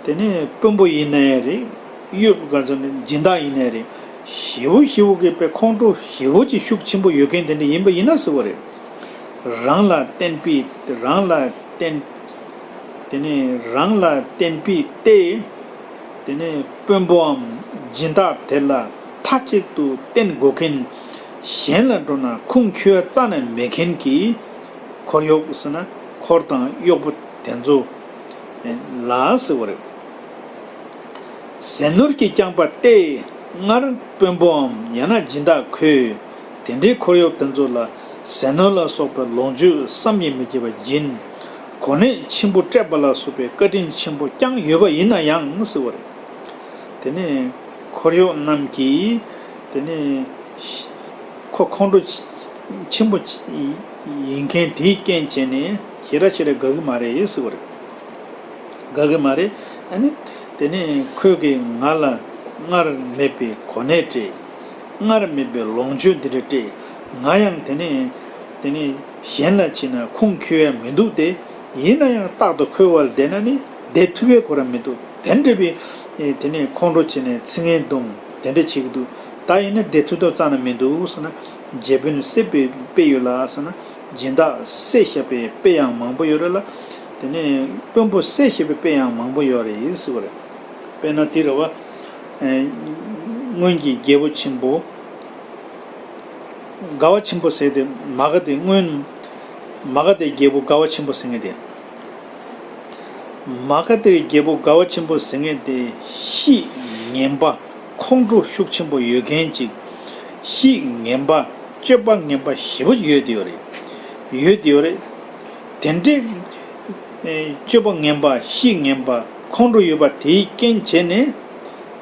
དེ་ནས་དཔོན་པོ་ཡིན་ན་ཡང་རེད། གཡོག་ག་ཚོད་ནས་སྦྱིན་བདག་ཡིན་ན་ཡང་རེད། ཞེ་པོ་ཞེ་པོ་གི་དཔེ་ཁོང་ཁྲོ་ཞེ་པོ་ཅིག་ཤུགས་ཆེན་པོ་ཡོད་མཁན་དེ་འདྲ་ཡིན་པ་ཡིན་ན་ཟེར་བ་རེད། རང་ལ་བརྟེན་པའི་རང་ལ་བརྟེན། དེ་ནས་རང་ལ་བརྟེན་པའི་སྟེ། དེ་ནས་དཔོན་པོའམ་སྦྱིན་བདག་དེ་ལ་མཐའ་གཅིག་ཏུ་བརྟེན་དགོས་མཁན། གཞན་ལ་འགྲོ་ན་ཁུངས་འཁྱོལ་རྩ་ནས་མེད་མཁན་གྱི་འཁོར་གཡོག་ཟེར་ན་འཁོར་དང་གཡོག་པོ་དེ་ཚོ་ལ་ཟེར་བ་རེད། ཟས་ནོར་གྱིས་བསྐྱངས་པ་སྟེ། སྔར་དཔོན་པོའམ་ཡང་ན་སྦྱིན་བདག་ཁོས་དེ་འདྲའི་འཁོར་གཡོག་དེ་ཚོ་ལ་ཟས་ནོར་ལ་སོགས་པའི་ལོངས་སྤྱོད་བསམ་གྱིས་མི་ཁྱབ་པ་སྦྱིན། གོ་གནས་ཆེན་པོ་སྤྲད་པ་ལ་སོགས་པའི་བཀའ་དྲིན་ཆེན་པོ་བསྐྱངས་ཡོད་པ་ཡིན་ན་ཡང་ཟེར་བ་རེད། དེ་ནས་འཁོར་གཡོག་རྣམས་ཀྱིས་དེ་ནས་ཁོ་ཁོང་ཁྲོ་ཆེན་པོ་ཡིན་མཁན་དེའི་རྐྱེན་བྱས་ནས་ཞེ་དྲག་ཞེ་དྲག་དགའ་གི་མ་རེད་ཟེར་བ་རེད། དགའ་གི་མ་རེད། ཨ་ནི། དེ་ནས་ཁོས་ཀྱིས་ང་ལ་སྔར་མེད་པའི་གོ་གནས་སྤྲད། སྔར་མེད་པའི་ལོངས་སྤྱོད་འདི་འདྲ་སྤྲད། ང་ཡང་དེ་ནས་དེ་ནས་གཞན་ལ་བྱིན་ན་ཁུངས་འཁྱོལ་ཡ་མི་འདུག་སྟེ། ཡིན་ན་ཡང་རྟག་ཏུ་ཁོའི་བར་བསྡད་ན་ནི་བསྡད་ཐུབ་པའི་གོ་ར་མི་འདུག་དེ་འདྲ་བའི་དེ་ནས་ཁོང་ཁྲོ་བྱས་ནས་ཚིག་ངན་གཏོང་དེ་འདྲ་བྱེད་ཀྱི་འདུག་ད་ཡིན་ན་བསྡད་ཐུབ་ཐབས་རྩ་ནས་མི་འདུག་ཟེར་ན། རྗེ་དཔོན་བསད་པའི་དཔེ་ཡོད་ལ་ཟེར་ན། སྦྱིན་བདག་བསད་བཞག་པའི་དཔེ་ཡང་མང་པོ་ཡོད་རེད་ལ། དེ་ནས་དཔོན་པོ་བསད་བཞག་པའི་དཔེ་ཡང་མང་པོ་ཡོད་རེད་ཟེར་བ་རེད། དཔེར་ན་དེ་རེད་བ། ཨེ། སྔོན་གྱི་རྒྱལ་པོ་ཆེན་པོ། དགའ་བ་ཆེན་པོ་ཟེར་དེ་མ་ག་དྷའི་སྔོན། མ་ག་དྷའི་རྒྱལ་པོ་དགའ་བ་ཆེན་པོ་ཟེར་མཁན་དེ། མ་ག་དྷའི་རྒྱལ་པོ་དགའ་བ་ཆེན་པོ་ཟེར་མཁན་དེ་གཤིས་ངན་པ། ཁོང་ཁྲོ་ཤུགས་ཆེན་པོ་ཡོད་མཁན་ཅིག་གཤིས་ངན་པ། སྤྱོད་པ་ངན་པ་ཞེ་པོ་ཡོད་དེ་ཡོད་རེད། ཡོད་དེ་ཡོད་རེད། དེ་འདྲའི་ཨེ། སྤྱོད་པ་ངན་པ། གཤིས་ངན་པ། ཁོང་ཁྲོ་ཡོད་པ་དེའི་རྐྱེན་བྱས་ནས།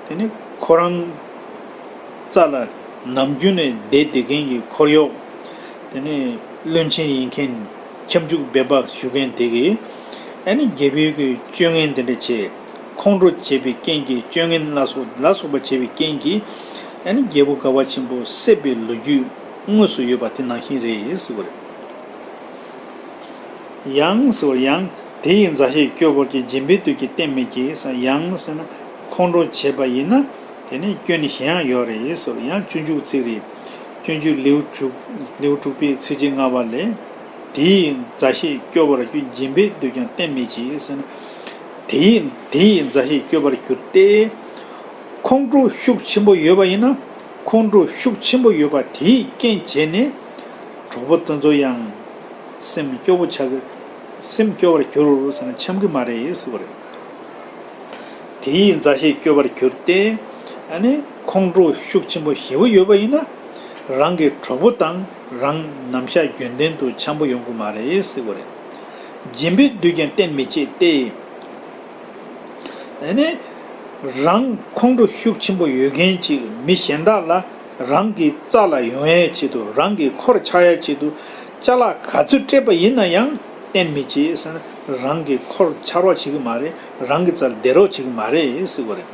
དེ་ནི་ཁོ་རང་རྩ་ལ་ནམ་རྒྱུན་ནས་བསྡད་བསྡད་མཁན་གྱི་འཁོར་གཡོག་དེ་ནི་བློན་ཆེན་ཡིན་མཁན། ཁྱབ་འཇུག་སྦས་པ་ཞུ་མཁན་དེ་གིས། ཨ་ནི་རྒྱལ་པོའི་གི་སྤྱོད་ངན་དེ་འདྲ་བྱས། ཁོང་ཁྲོ་བྱས་པའི་རྐྱེན་གྱིས། སྤྱོད་ངན་ལ་སོགས་ལ་སོགས་པ་བྱས་པའི་རྐྱེན་གྱིས། ཨ་ནི་རྒྱལ་པོ་དགའ་བ་ཆེན་པོ་བསད་པའི་ལོ་རྒྱུས་དངོས་སུ་ཡོད་པ་དེ་ནང་བཞིན་རེད་ཟེར་བ་རེད། ཡང་ཟེར་བ་ཡང་། དེ་ཡི་མཛའ་བཤེས་སྐྱོ་བོར་གྱུར། སྦྱིན་པའི་དུས་ཀྱིས་བསྟེན་མི་བྱེད་ཟེར། ཡང་ཟེར་ན་ཁོང་ཁྲོ་བྱས་པ་ཡིན་ན། དེ་ནི་སྐྱོན་གཞན་ཡང་ཡོད་རེད་ཟེར། ཡང་སྤྱོད་འཇུག་ཚིག་རེད། སྤྱོད་འཇུག་ལེའུ་དྲུག་ལེའུ་དྲུག་པའི་ཚིགས་བཅད་ལྔ་པ་ལས། དེ་ཡི་མཛའ་བཤེས་སྐྱོ་བོར་གྱུར། སྦྱིན་པའི་དུས་ཀྱང་བསྟེན་མི་བྱེད་ཟེར་ན། དེ་ཡི་དེ་ཡི་མཛའ་བཤེས་སྐྱོ་བོར་གྱུར་ཏེ། ཁོང་ཁྲོ་ཤུགས་ཆེན་པོ་ཡོད་པ་ཡིན་ན། ཁོང་ཁྲོ་ཤུགས་ཆེན་པོ་ཡོད་པ་དེའི་རྐྱེན་བྱས་ནས། གྲོགས་པོ་དེ་ཚོ་ཡང་སེམས་སྐྱོ་བོ་ཆགས་ཀྱི། སེམས་སྐྱོ་བར་གྱུར་ཟེར་ན་འཆམ་གྱི་མ་རེད་ཟེར་བ་རེད། དེ་ཡི་མཛའ་བཤེས་སྐྱོ་བར་གྱུར་ཏེ། ཨ་ནི་ཁོང་ཁྲོ་ཤུགས་ཆེན་པོ་ཞེ་པོ་ཡོད་པ་ཡིན་ན། རང་གི་གྲོགས་པོ་དང་རང་ནམ་ཞག་རྒྱུན་ལྡན་དུ་འཆམ་པོ་ཡོང་གི་མ་རེད་ཟེར་བ་རེད། སྦྱིན་པའི་དུས་ཀྱང་བསྟེན་མི་བྱེད་སྟེ། ཨ་ནི། རང་ཁོང་ཁྲོ་ཤུགས་ཆེན་པོ་ཡོད་མཁན་ཅིག་མི་གཞན་དག་ལ་རང་གི་རྩ་ལ་ཡོང་ཡའི་ཆེད་དུ། རང་གི་འཁོར་ཆགས་ཡའི་ཆེད་དུ་ཅ་ལག་ག་ཚོད་སྤྲད་པ་ཡིན་ན་ཡང་བསྟེན་མི་བྱེད་ཟེར་ན། རང་གི་འཁོར་ཆགས་རོགས་བྱེད་ཀྱི་མ་རེད། རང་གི་རྩ་ལ་བསྡད་རོགས་བྱེད་ཀྱི་མ་རེད་ཟེར་བ་རེད།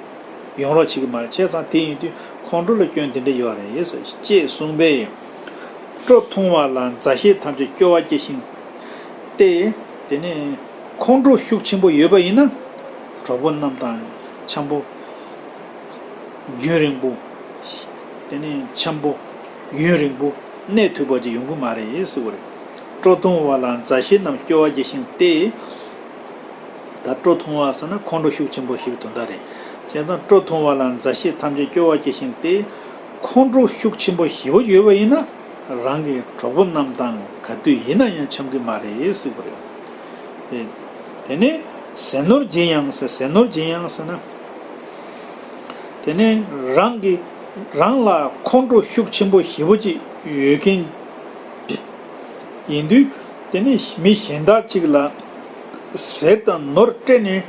ཡོང་རོགས་བྱེད་ཀྱི་མ་རེད། བྱས་ཙང་དེ་ཡིན་དུས་ཁོང་ཁྲོ་ལ་སྐྱོན་དེ་འདྲ་ཡོད་རེད་ཟེར་ཅེས་གསུངས་པས། སྤྲོ་ཐུང་བ་ལ་མཛའ་བཤེས་ཐམས་ཅད་སྐྱོ་བ་སྐྱེ་ཞིང་། སྟེ། དེ་ནས་ཁོང་ཁྲོ་ཤུགས་ཆེན་པོ་ཡོད་པ་ཡིན་ན། གྲོགས་པོ་རྣམས་དང་འཆམ་པོ་རྒྱུན་རིང་པོ། དེ་ནས་འཆམ་པོ་ཡུན་རིང་པོ་གནས་ཐུབ་པ་ཅིག་ཡོང་གི་མ་རེད་ཟེར་བ་རེད། སྤྲོ་ཐུང་བ་ལ་མཛའ་བཤེས་རྣམས་སྐྱོ་བ་སྐྱེ་ཞིང་སྟེ། ད་སྤྲོ་ཐུང་བ་ཟེར་ན་ཁོང་ཁྲོ་ཤུགས་ཆེན་པོ་ཞེས་པའི་དོན་དག་རེད། བྱས་ཙང་སྤྲོ་ཐུང་བ་ལ་མཛའ་བཤེས་ཐམས་ཅད་སྐྱོ་བ་སྐྱེ་ཞིང་སྟེ། ཁོང་ཁྲོ་ཤུགས་ཆེན་པོ་ཞེ་པོ་ཡོད་པ་ཡིན་ན། རང་གི་གྲོགས་པོ་རྣམས་དང་ག་དུས་ཡིན་ན་ཡང་འཆམ་གྱི་མ་རེད་ཟེར་བ་རེད། ཨེ། དེ་ནས་ཟས་ནོར་སྦྱིན་ཡང་ཟེར། ཟས་ནོར་སྦྱིན་ཡང་ཟེར་ན། དེ་ནས་རང་གི་རང་ལ་ཁོང་ཁྲོ་ཤུགས་ཆེན་པོ་ཞེ་པོ་ཅིག་ཡོད་མཁན་ཡིན་དུས། དེ་ནས་མི་གཞན་དག་ཅིག་ལ་ཟས་དང་ནོར་སྤྲད་ནས།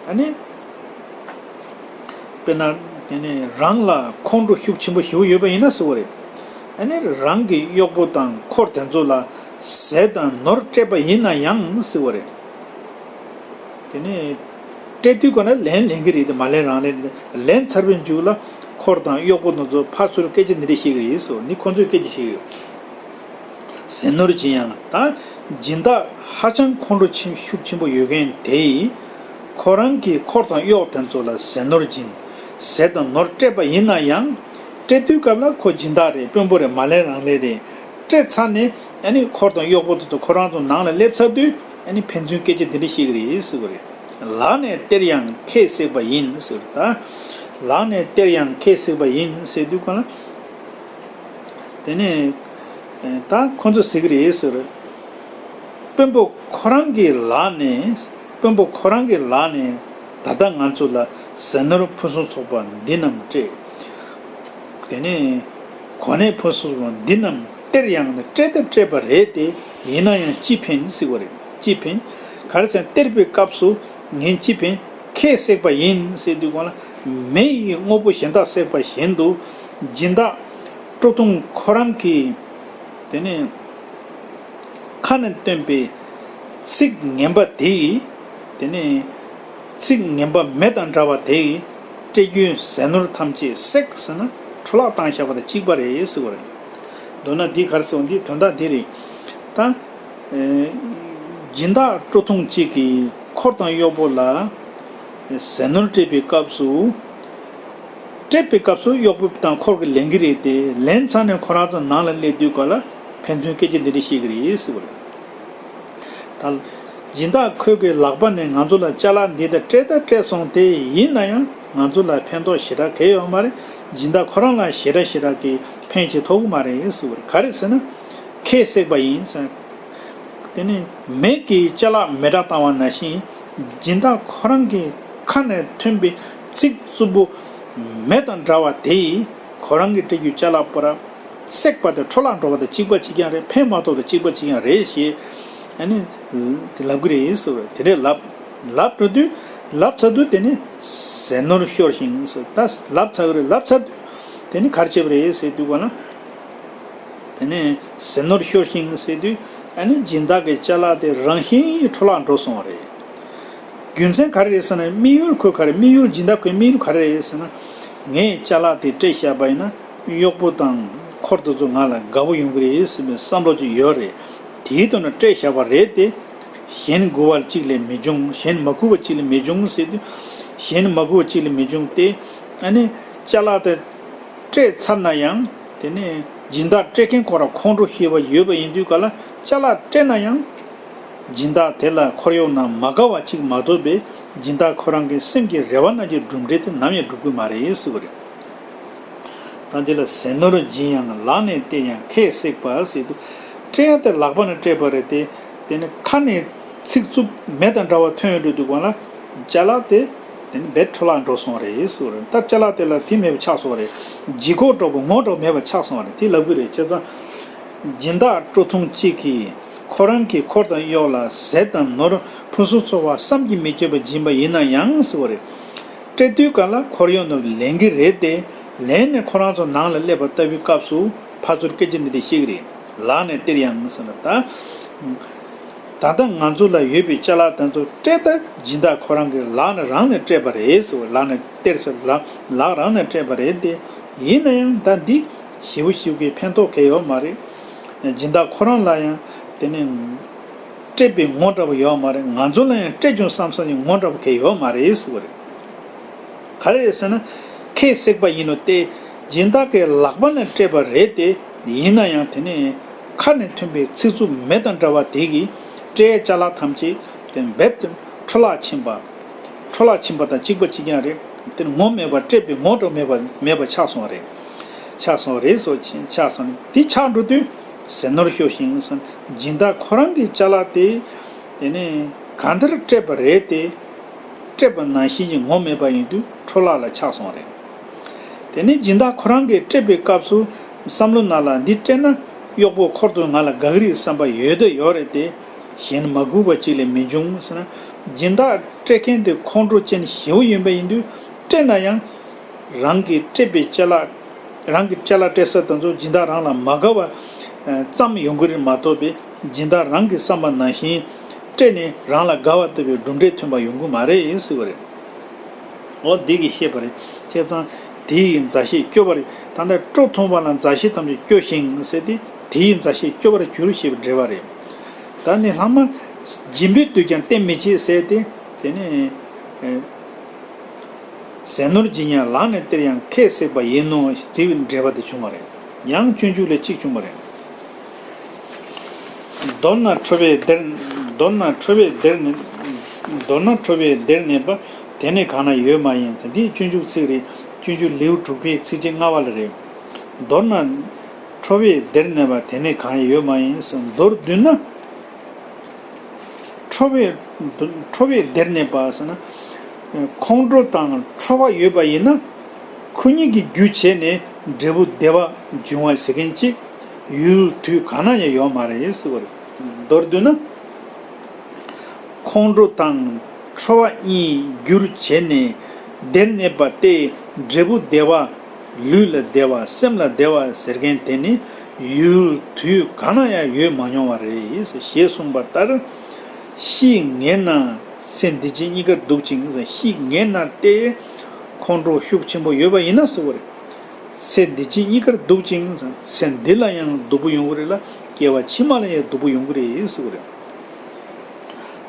ཨ་ནི། དཔེར་ན་དེ་ནས་རང་ལ་ཁོང་ཁྲོ་ཤུགས་ཆེན་པོ་ཞེ་པོ་ཡོད་པ་ཡིན་ན་ཟེར་བ་རེད། ཨ་ནི་རང་གི་གཡོག་པོ་དང་འཁོར་དེ་ཚོ་ལ་ཟས་དང་ནོར་སྤྲད་པ་ཡིན་ན་ཡང་ཟེར་བ་རེད། དེ་ནས་སྤྲད་དུས་ཀ་ན་ལན་ལེན་གྱི་རེད་དེ། མ་ལེན་རང་ལེན་རེད། ལེན་ཚར་བའི་མཇུག་ལ་འཁོར་དང་གཡོག་པོ་དེ་ཚོ་ཕར་ཚུར་སྐད་ཆ་འདི་འདྲ་བཤད་ཀྱི་རེད་ཟེར། འདི་ཁོ་ཚོས་སྐད་ཆ་བཤད་ཀྱི་ཡོད། ཟས་ནོར་སྦྱིན་ཡང་ད་སྦྱིན་བདག་ཧ་ཅང་ཁོང་ཁྲོ་ཆེན་ཤུགས་ཆེན་པོ་ཡོད་མཁན་དེ་ཡིས་ཁོ་རང་གི་འཁོར་དང་གཡོག་དེ་ཚོ་ལ་ཟས་ནོར་སྦྱིན། ཟས་དང་ནོར་སྤྲད་པ་ཡིན་ན་ཡང་སྤྲད་དུས་སྐབས་ལ་ཁོ་སྦྱིན་བདག་རེད། དཔོན་པོ་རེད། མ་ལེན་རང་ལེན་རེད། སྤྲད་ཚར་ནས་ཨ་ནི་འཁོར་དང་གཡོག་པོ་དེ་ཚོ་ཁོ་རང་ཚོ་ནང་ལ་སླེབས་ཚར་དུས་ཨ་ནི་ཕན་ཚུན་སྐད་ཆ་འདི་འདྲ་བཤད་ཀྱི་རེད་ཟེར་བ་རེད། ལག་ནས་སྟེར་ཡང་ཁེ་བསྲེགས་པ་ཡིན་ཟེར་བ་རེད། ད་ལག་ནས་སྟེར་ཡང་ཁེ་བསྲེགས་པ་ཡིན་ཟེར་དུས་གང་ལ། དེ་ནས་ད་ཁོ་ཚོས་ཟེར་གྱི་རེད་ཟེར། དཔོན་པོ་ཁོ་རང་གི་ལག་ནས། དཔོན་པོ་ཁོ་རང་གི་ལག་ནས་ད་ལྟ་ང་ཚོ་ལ་ཟས་ནོར་ཕུན་སུམ་ཚོགས་པ་འདི་རྣམས་སྤྲད། དེ་ནས་གོ་གནས་ཕུན་སུམ་ཚོགས་པ་འདི་རྣམས་སྟེར་ཡང་ནི་སྤྲད་དང་སྤྲད་པ་རེད་དེ། ཡིན་ན་ཡང་ཅི་ཕན་ཟེར་བ་རེད། ཅི་ཕན། ག་རེ་ཟེར་ན་སྟེར་བའི་སྐབས་སུ་ངས་ཅི་ཕན། ཁེ་བསྲེགས་པ་ཡིན་ཟེར་དུས་གང་ལ་མེ་ཡིས་དངོས་པོ་གཞན་དག་བསྲེགས་པ་བཞིན་དུ་སྦྱིན་བདག་ཀྲོ་ཐུང་ཁོ་རང་གིས་དེ་ནས་ཁ་ནས་བཏོན་པའི་ཚིག་ངན་པ་དེ་ཡིས། དེ་ནས་ཚིག་ངན་པ་མེ་དང་འདྲ་བ་དེ་ཡིས་སྤྲད་རྒྱུའི་ཟས་ནོར་ཐམས་ཅད་བསྲེགས་ཟེར་ན་འཕྲོ་བརླག་བཏང་བཞག་པ་དང་གཅིག་པ་རེད་ཟེར་བ་རེད། མདོར་ན་འདི་ག་རེ་ཟེར་བ། འདིའི་དོན་དག་འདི་རེད། ད་སྦྱིན་བདག་ཀྲོ་ཐུང་གཅིག་གིས་འཁོར་དང་གཡོག་པོ་ལ་ཟས་ནོར་སྤྲད་པའི་སྐབས་སུ། སྤྲད་པའི་སྐབས་སུ་གཡོག་པོ་དང་འཁོར་གྱིས་ལེན་གྱི་རེད་དེ། ལེན་ཚར་ནས་ཁོ་རང་ཚོ་ནང་ལ་སླེབས་དུས་ག་ལ་ཕན་ཚུན་སྐད་ཆ་འདི་འདྲ་བཤད་ཀྱི་རེད་ཟེར་བ་རེད། ད་སྦྱིན་བདག་ཁོས་ཀྱི་ལག་པ་ནས་ང་ཚོ་ལ་ཅ་ལག་འདི་ལྟར་སྤྲད་ད་སྤྲད་སོང་སྟེ། ཡིན་ན་ཡང་ང་ཚོ་ལ་ཕན་ཐོགས་ཞེ་དྲག་གང་ཡང་ཡོད་མ་རེད། སྦྱིན་བདག་ཁོ་རང་ལ་ཞེ་དྲག་ཞེ་དྲག་གི་ཕན་ཅིག་ཐོགས་ཀྱི་མ་རེད་ཟེར་བ་རེད། ག་རེ་ཟེར་ན་ཁེ་བསྲེགས་པ་ཡིན་ཟེར། དེ་ནི་མེ་གིས་ཅ་ལག་མེ་དྲག་བཏང་བ་ནང་བཞིན། སྦྱིན་བདག་ཁོ་རང་གི་ཁ་ནས་ཐོན་པའི་ཚིག་རྩུབ་པོ་མེ་དང་འདྲ་བ་དེ་ཡིས་ཁོ་རང་གི་སྤྲད་རྒྱུའི་ཅ་ལག་པོ་ར་བསྲེགས་པ་དེ་འཕྲོ་བརླག་འགྲོ་བ་དང་གཅིག་པ་གཅིག་རྐྱང་རེད། ཕན་མ་ཐོགས་དང་གཅིག་པ་གཅིག་རྐྱང་རེད་ཞེས་ཨ་ནི་དེ་ལབ་ཀྱི་རེད་ཟེར་བ་རེད། དེ་འདྲས་ལབ་ལབ་འགྲོ་དུས། ལབ་ཚར་དུས་དེ་ནི་ཟས་ནོར་ཤོར་ཞིང་ཟེར། ད་ལབ་ཚར་གྱི་རེད། ལབ་ཚར་དུས་དེ་ནི་ག་རེ་བྱས་པ་རེད་ཟེར་དུས་ག་ལ། དེ་ནས་ཟས་ནོར་ཤོར་ཞིང་ཟེར་དུས་ཨ་ནི་སྦྱིན་བདག་གི་ཅ་ལག་དེ་རང་བཞིན་འཕྲོ་བརླག་འགྲོ་སོང་བ་རེད། རྒྱུ་མཚན་ག་རེ་རེད་ཟེར་ན། དམིགས་ཡུལ་ཁོའི་ག་རེ། དམིགས་ཡུལ་སྦྱིན་བདག་ཁོའི་དམིགས་ཡུལ་ག་རེ་རེད་ཟེར་ན། ངས་ཅ་ལག་དེ་སྤྲད་བཞག་པ་ཡིན་ན་གཡོག་པོ་དང་འཁོར་དེ་ཚོ་ང་ལ་དགའ་པོ་ཡོང་གི་རེད་ཟེར་བའི་བསམ་བློ་ཅིག་ཡོད་རེད། དེའི་ཐོག་ནས་སྤྲད་བཞག་པ་རེད་དེ། གཞན་མགུ་བ་གཅིག་ལས་མི་འབྱུང་། གཞན་མ་མགུ་བ་གཅིག་ལས་མི་འབྱུང་ཟེར་དུས། གཞན་མ་མགུ་བ་གཅིག་ལས་མི་འབྱུང་སྟེ། ཨ་ནི་ཅ་ལག་དེ་སྤྲད་ཚར་ན་ཡང་དེ་ནས་སྦྱིན་བདག་སྤྲད་མཁན་ཁོ་རང་ཁོང་ཁྲོ་ཞེ་པོ་ཡོད་པ་ཡིན་དུས་ག་ལ་ཅ་ལག་སྤྲད་ན་ཡང་། སྦྱིན་བདག་དེ་ལ་འཁོར་གཡོག་རྣམས་མ་དགའ་བ་གཅིག་མ་གཏོགས་པའི་སྦྱིན་བདག་ཁོ་རང་གི་སེམས་ཀྱི་རེ་བ་རྣམས་ཀྱི་གྲུབ་འབྲས་དེ་ནམ་ཡང་འགྲུབ་ཀྱི་མ་རེད་ཟེར་བ་རེད། ད་འདི་ལ་ཟས་ནོར་སྦྱིན་ཡང་ལག་ནས་སྟེར་ཡང་ཁེ་བསྲེགས་པ་ཟེར་དུས། སྤྲད་ཡང་དེ་ལག་པ་ནས་སྤྲད་པ་རེད་དེ། དེ་ནི་ཁ་ནས་ཚིག་རྩུབ་མེ་དང་འདྲ་བ་ཐོན་ཡོང་དུས་གང་ལ་ཅ་ལག་དེ་དེ་ནི་རྦད་འཕྲོ་བརླག་འགྲོ་སོང་རེད་ཟེར་བ་རེད། ད་ཅ་ལག་དེ་ལ་དེ་མེད་པ་ཆགས་སོང་རེད། ལྗིད་ཁོག་འདྲ་པོ་ངོ་འདྲ་པོ་མེད་པ་ཆགས་སོང་རེད། དེ་ལབ་གི་རེད། བྱས་ཙང་། སྦྱིན་བདག་ཀྲོ་ཐུང་གཅིག་གིས་ཁོ་རང་གི་འཁོར་དང་གཡོག་ལ་ཟས་དང་ནོར་ཕུན་སུམ་ཚོགས་པ་བསམ་གྱིས་མི་ཁྱབ་པ་སྦྱིན་པ་ཡིན་ན་ཡང་ཟེར་བ་རེད། སྤྲད་དུས་ག་ལ་འཁོར་གཡོག་རྣམས་ལེན་གྱི་རེད་དེ། ལེན་ནས་ཁོ་རང་ཚོ་ནང་ལ་སླེབས་པ་ལྟ་བུའི་སྐབས་སུ་ཕར་ཚུར་སྐད་ཆ་འདི་འདྲ་བཤད་ཀྱི་རེད། ལག་ནས་སྟེར་ཡང་ཟེར་ན་ད། ད་ལྟ་ང་ཚོ་ལ་ཡོད་པའི་ཅ་ལག་དེ་ཚོ་སྤྲད་ད་སྦྱིན་བདག་ཁོ་རང་གི་ལག་ནས་རང་ནས་སྤྲད་པ་རེད་ཟེར་བ། ལག་ནས་སྟེར་ཟེར། ལག་ལག་རང་ནས་སྤྲད་པ་རེད་དེ། ཡིན་ན་ཡང་ད་འདི་ཞེ་པོ་ཞེ་པོ་གི་ཕན་ཐོགས་གང་ཡང་ཡོད་མ་རེད། སྦྱིན་བདག་ཁོ་རང་ལ་ཡང་དེ་ནས་སྤྲད་པའི་ངོ་འདྲ་པོ་ཡོད་མ་རེད། ང་ཚོ་ལ་ཡང་སྤྲད་བྱུང་བསམ་བསམ་གྱི་ངོ་འདྲ་པོ་གང་ཡང་ཡོད་མ་རེད་ཟེར་བ་རེད། ག་རེ་རེད་ཟེར་ན། ཁེ་བསྲེགས་པ་ཡིན་ནོ་སྟེ། སྦྱིན་བདག་གི་ལག་པ་ནས་སྤྲད་པ་རེད་དེ། ཡིན་ན་ཡང་དེ་ནས་ཁ་ནས་ཐོན་པའི་ཚིག་རྩུབ་མེ་དང་འདྲ་བ་དེ་གིས་སྤྲད་ཡ་ཅ་ལག་ཐམས་ཅད་དེ་རྦད་དེ་འཕྲོ་བརླག་ཕྱིན་པ། འཕྲོ་བརླག་ཕྱིན་པ་དང་གཅིག་པ་གཅིག་རྐྱང་རེད། དེ་ནི་ངོ་མེད་པ། སྤྲད་པའི་ངོ་འདྲ་མེད་པ་མེད་པ་ཆགས་སོང་བ་རེད། ཆགས་སོང་བ་རེད་ཟེར། ཆགས་སོང་ནས་དེ་ཆགས་འགྲོ་དུས་ཟས་ནོར་ཤོར་ཞིང་ཟེར། སྦྱིན་བདག་ཁོ་རང་གི་ཅ་ལག་དེ་དེ་ནས་གང་ལྟར་སྤྲད་པ་རེད་དེ། སྤྲད་པ་ནང་བཞིན་གྱི་ངོ་མེད་པ་ཡིན་དུས་འཕྲོ་བརླག་ལ་ཆགས་སོང་བ་རེད། དེ་ནས་སྦྱིན་བདག་ཁོ་རང་གིས་སྤྲད་པའི་སྐབས་སུ་བསམ་བློ་ནང་ལ་འདི་སྤྲད་ན་གཡོག་པོ་འཁོར་དུ་ང་ལ་དགའ་གི་རེད་བསམ་པ་ཡོད་དོ་ཡོད་རེད་དེ། གཞན་མ་མགུ་བ་གཅིག་ལས་མི་འབྱུང་ཟེར་ན། སྦྱིན་བདག་སྤྲད་མཁན་དེ་ཁོང་ཁྲོ་ཅན་ཞེ་པོ་ཡིན་པ་ཡིན་དུས་སྤྲད་ན་ཡང་། རང་གིས་སྤྲད་པའི་ཅ་ལག་རང་གི་ཅ་ལག་སྤྲད་ས་དེ་ཚོ་སྦྱིན་བདག་རང་ལ་མ་དགའ་བ་ཙམ་ཡོང་གི་རེད་མ་གཏོགས་པའི། སྦྱིན་བདག་རང་གི་བསམ་པ་ནང་བཞིན་སྤྲད་ནས་རང་ལ་དགའ་བ་ལྟ་བུའི་གྲུབ་འབྲས་ཐོན་པ་ཡོང་གི་མ་རེད་ཟེར་བ་རེད། འོ་འདི་གིས་བཤད་པ་རེད། བྱས་ཙང་དེ་ཡི་མཛའ་བཤེས་སྐྱོ་བ་རེད། ད་ལྟ་ཀྲོ་ཐུང་པ་ལ་མཛའ་བཤེས་ཐམས་ཅད་སྐྱོ་ཞིང་ཟེར་ཏེ། དེའི་མཛའ་བཤེས་སྐྱོ་བར་འགྱུར་ཞེས་པའི་འགྲེལ་པ་རེད། ད་ནི་ལྷག་མ། སྦྱིན་པའི་དུས་ཀྱང་བསྟེན་མི་བྱེད་ཟེར་ཏེ། དེ་ནི། ཟས་ནོར་སྦྱིན་ཡང་ལག་ནས་སྟེར་ཡང་ཁས་བསྲེགས་པ་ཡིན་ནོ་ཞེས་འགྲེལ་པ་དེ་བྱུང་བ་རེད། ཡང་སྤྱོད་འཇུག་ལས་གཅིག་བྱུང་བ་རེད། མདོར་ན་ཁྲོ་བས་བདེར། མདོར་ན་ཁྲོ་བས་བདེར་གནས། མདོར་ན་ཁྲོ་བས་བདེར་གནས་པ། དེ་ནི་གང་ན་ཡོད་མ་ཡིན་ཟེར། འདི་སྤྱོད་འཇུག་ཚིག་རེད། སྤྱོད་འཇུག་ལེའུ་དྲུག་པའི་ཚིགས་བཅད་ལྔ་པ་ལ་རེད། མདོར་ན། ཁྲོ་བས་བདེར་གནས་པ། དེ་ནི་གང་ཡང་ཡོད་མ་ཡིན་ཟེར། མདོར་བསྡུས་ན། ཁྲོ་བས། ཁྲོ་བས་བདེར་གནས་པ་ཟེར་ན། ཁོང་ཁྲོ་དང་ཁྲོ་བ་ཡོད་པ་ཡིན་ན། ཁོ་གཉིས་ཀྱི་རྒྱུ་བྱས་ནས་འབྲས་བུ་བདེ་བ་འབྱུང་བ་ཟེར་མཁན་ཅིག་ཡུལ་དུས་གང་ན་ཡང་ཡོད་མ་རེད་ཟེར་བ་རེད། མདོར་བསྡུས་ན། ཁོང་ཁྲོ་དང་ཁྲོ་བ་གཉིས་རྒྱུར་བྱས་ནས་བདེར་གནས་པ་སྟེ། འབྲས་བུ་བདེ་བ། ལུས་ལ་བདེ་བ། སེམས་ལ་བདེ་བ་ཟེར་མཁན་དེ་ནི་ཡུལ་དུས་གང་ན་ཡང་ཡོད་མ་མྱོང་བ་རེད། ཞེས་གསུངས་པ་ལྟར། ཤི་ངེས་ན་ཚེ་འདི་ཕྱི་གཉིས་ཀར་སྡུག་ཅིང་། ཤི་ངེས་ན་སྟེ། ཁོང་ཁྲོ་ཤུགས་ཆེན་པོ་ཡོད་པ་ཡིན་ན་ཟེར་བ་རེད། ཚེ་འདི་ཕྱི་གཉིས་ཀར་སྡུག་ཅིང་། ཚེ་འདི་ལ་ཡང་སྡུག་པོ་ཡོང་གི་རེད་ལ། སྐྱེ་བ་ཕྱི་མ་ལ་ཡང་སྡུག་པོ་ཡོང་གི་རེད་ཟེར་བ་རེད།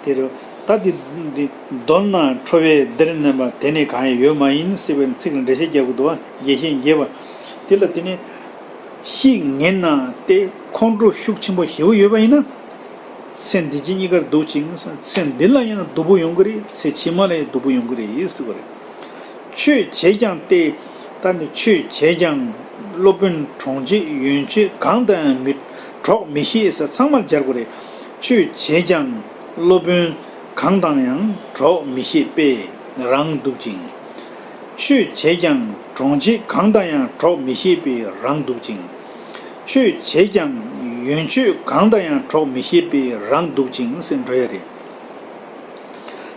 དེ་རུ། ད་འདི་འདི་མདོར་ན་ཁྲོ་བས་བདེར་གནས་པ། དེ་ནི་གང་ཡང་ཡོད་མ་ཡིན་ཟེར་བའི་ཚིག་ལ་འགྲེལ་བཤད་རྒྱག་དགོས་འདུག་བ། རྒྱས་བཤད་རྒྱས་པ། དེ་ལ་དེ་ནི། ཤི་ངེས་ན་སྟེ། ཁོང་ཁྲོ་ཤུགས་ཆེན་པོ་ཞེ་པོ་ཡོད་པ་ཡིན་ན། ཚེ་འདི་ཕྱི་གཉིས་ཀར་སྡུག་ཅིང་། ཚེ་འདི་ལ་ཡང་སྡུག་པོ་ཡོང་གི་རེད། ཚེ་ཕྱི་མ་ལ་ཡང་སྡུག་པོ་ཡོང་གི་རེད་ཟེར་བ་རེད། ཆོས་བྱས་ཀྱང་སྟེ། ད་ནི་ཆོས་བྱས་ཀྱང་། སློབ་དཔོན་གྲོང་ཁྱེར་ཡོན་མཆོད་གང་དང་ཡང་མི་གྲོགས་མི་ཤེས་ཟེར་ཚང་མར་སྦྱར་དགོས་རེད། ཆོས་བྱས་ཀྱང་སློབ་དཔོན་གང་དང་ཡང་གྲོགས་མི་ཤེས་པས་རང་སྡུག་ཅིང་། ཆོས་བྱས་ཀྱང་གྲོང་ཁྱེར་གང་དང་ཡང་གྲོགས་མི་ཤེས་པས་རང་སྡུག་ཅིང་། ཆོས་བྱས་ཀྱང་ཡོན་མཆོད་གང་དང་ཡང་གྲོགས་མི་ཤེས་པས་རང་སྡུག་ཅིང་ཟེར་འགྲོ་ཡ་རེད།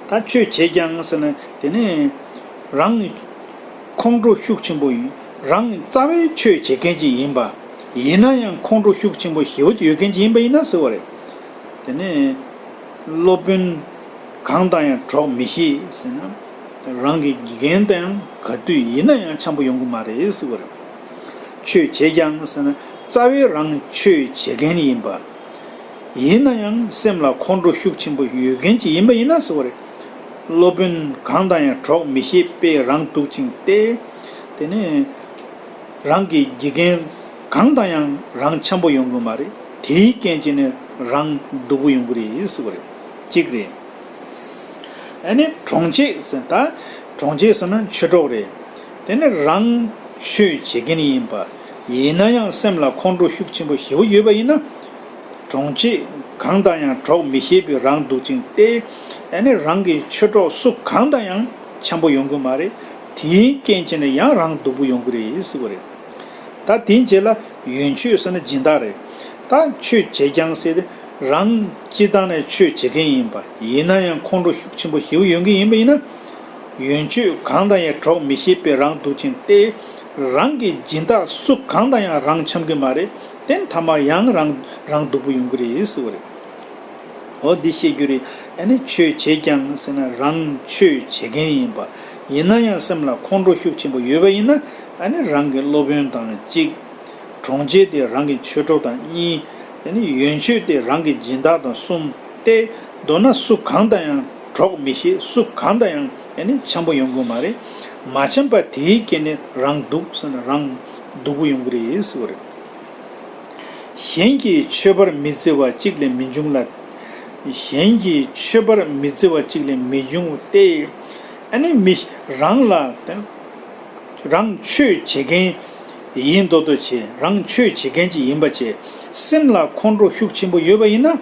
ད་ཆོས་བྱས་ཀྱང་ཟེར་ན་དེ་ནི་རང་ཁོང་ཁྲོ་ཤུགས་ཆེན་པོ་ཡིན། རང་རྩ་བའི་ཆོས་བྱེད་མཁན་ཅིག་ཡིན་པ། ཡིན་ན་ཡང་ཁོང་ཁྲོ་ཤུགས་ཆེན་པོ་ཞེ་པོ་ཅིག་ཡོད་མཁན་ཅིག་ཡིན་པ་ཡིན་ན་ཟེར་བ་རེད། དེ་ནི་སློབ་དཔོན་གང་དང་ཡང་གྲོགས་མི་ཤེས་ཟེར་ན། རང་གི་དགེ་རྒན་དང་ཡང་ག་དུས་ཡིན་ན་ཡང་འཆམ་པོ་ཡོང་གི་མ་རེད་ཟེར་བ་རེད། ཆོས་བྱེད་ཀྱང་ཟེར་ན་རྩ་བའི་རང་ཆོས་བྱེད་མཁན་ཡིན་པ། ཡིན་ན་ཡང་སེམས་ལ་ཁོང་ཁྲོ་ཤུགས་ཆེན་པོ་ཡོད་མཁན་ཅིག་ཡིན་པ་ཡིན་ན་ཟེར་བ་རེད། སློབ་དཔོན་གང་དང་ཡང་གྲོགས་མི་ཤེས་པས་རང་སྡུག་ཅིང་སྟེ། དེ་ནས་རང་གི་དགེ་རྒན་གང་དང་ཡང་རང་འཆམ་པོ་ཡོང་གི་མ་རེད། དེའི་རྐྱེན་བྱས་ནས་རང་སྡུག་པོ་ཡོང་གི་རེད་ཟེར་བ་རེད། གཅིག་རེད། ཨ་ནི་གྲོང་ཁྱེར་ཟེར་ད། གྲོང་ཁྱེར་ཟེར་ན་ཆོས་གྲོགས་རེད། དེ་ནི་རང་ཆོས་བྱེད་མཁན་ཡིན་པ། ཡིན་ན་ཡང་སེམས་ལ་ཁོང་ཁྲོ་ཤུགས་ཆེན་པོ་ཞེ་པོ་ཡོད་པ་ཡིན་ན། གྲོང་ཁྱེར་གང་དང་ཡང་གྲོགས་མི་ཤེས་པས་རང་སྡུག་ཅིང་སྟེ། ཨ་ནི་རང་གི་ཆོས་གྲོགས་སུ་གང་དང་ཡང་འཆམ་པོ་ཡོང་གི་མ་རེད། དེའི་རྐྱེན་བྱས་ནས་ཡང་རང་སྡུག་པོ་ཡོང་གི་རེད་ཟེར་བ་རེད། ད་དེའི་རྗེས་ལ་ཡོན་མཆོད་ཟེར་ན་སྦྱིན་བདག་རེད། ད་ཆོས་བྱེད་ཀྱང་ཟེར་ཏེ་རང་སྤྱིར་བཏང་ནས་ཆོས་བྱེད་མཁན་ཡིན་པ། ཡིན་ན་ཡང་ཁོང་ཁྲོ་ཤུགས་ཆེན་པོ་ཞེ་པོ་ཡོང་གི་ཡིན་པ་ཡིན་ན། ཡོན་མཆོད་གང་དང་ཡང་གྲོགས་མི་ཤེས་པས་རང་སྡུག་ཅིང་སྟེ། རང་གི་སྦྱིན་བདག་སུ་གང་དང་ཡང་རང་འཆམ་གི་མ་རེད། དེ་མཐའ་མ་ཡང་རང་རང་སྡུག་པོ་ཡོང་གི་རེད་ཟེར་བ་རེད། འོ་འདི་བཤད་རྒྱུ་རེད། ཨ་ནི་ཆོས་བྱེད་ཀྱང་ཟེར་ན་རང་ཆོས་བྱེད་མཁན་ཡིན་པ། ཡིན་ན་ཡང་སེམས་ལ་ཁོང་ཁྲོ་ཤུགས་ཆེན་པོ་ཡོད་པ་ཡིན་ན། ཨ་ནི་རང་གི་སློབ་དཔོན་དང་གཅིག་གྲོང་ཁྱེར་དེ་རང་གི་ཆོས་གྲོགས་དང་གཉིས། ཨ་ནི་ཡོན་མཆོད་དེ་རང་གི་སྦྱིན་བདག་དང་གསུམ་སྟེ། མདོར་ན་སུ་གང་དང་ཡང་གྲོགས་མི་ཤེས། སུ་གང་དང་ཡང་ཨ་ནི་འཆམ་པོ་ཡོང་གི་མ་རེད། མ་འཆམ་པ་དེའི་རྐྱེན་ནས་རང་སྡུག་ཟེར་ན་རང་སྡུག་པོ་ཡོང་གི་རེད་ཟེར་བ་རེད། གཞན་གྱིས་མཆོད་པར་མི་བརྩི་བ་གཅིག་ལས་མི་འབྱུང་ལ། གཞན་གྱིས་མཆོད་པར་མི་བརྩི་བ་གཅིག་ལས་མི་འབྱུང་སྟེ། ཨ་ནི་མི་རང་ལ་རང་ཆོས་བྱེད་མཁན་ཡིན་མདོག་མདོག་བྱས། རང་ཆོས་བྱེད་མཁན་ཅིག་ཡིན་པ་བྱས། སེམས་ལ་ཁོང་ཁྲོ་ཤུགས་ཆེན་པོ་ཡོད་པ་ཡིན་ན།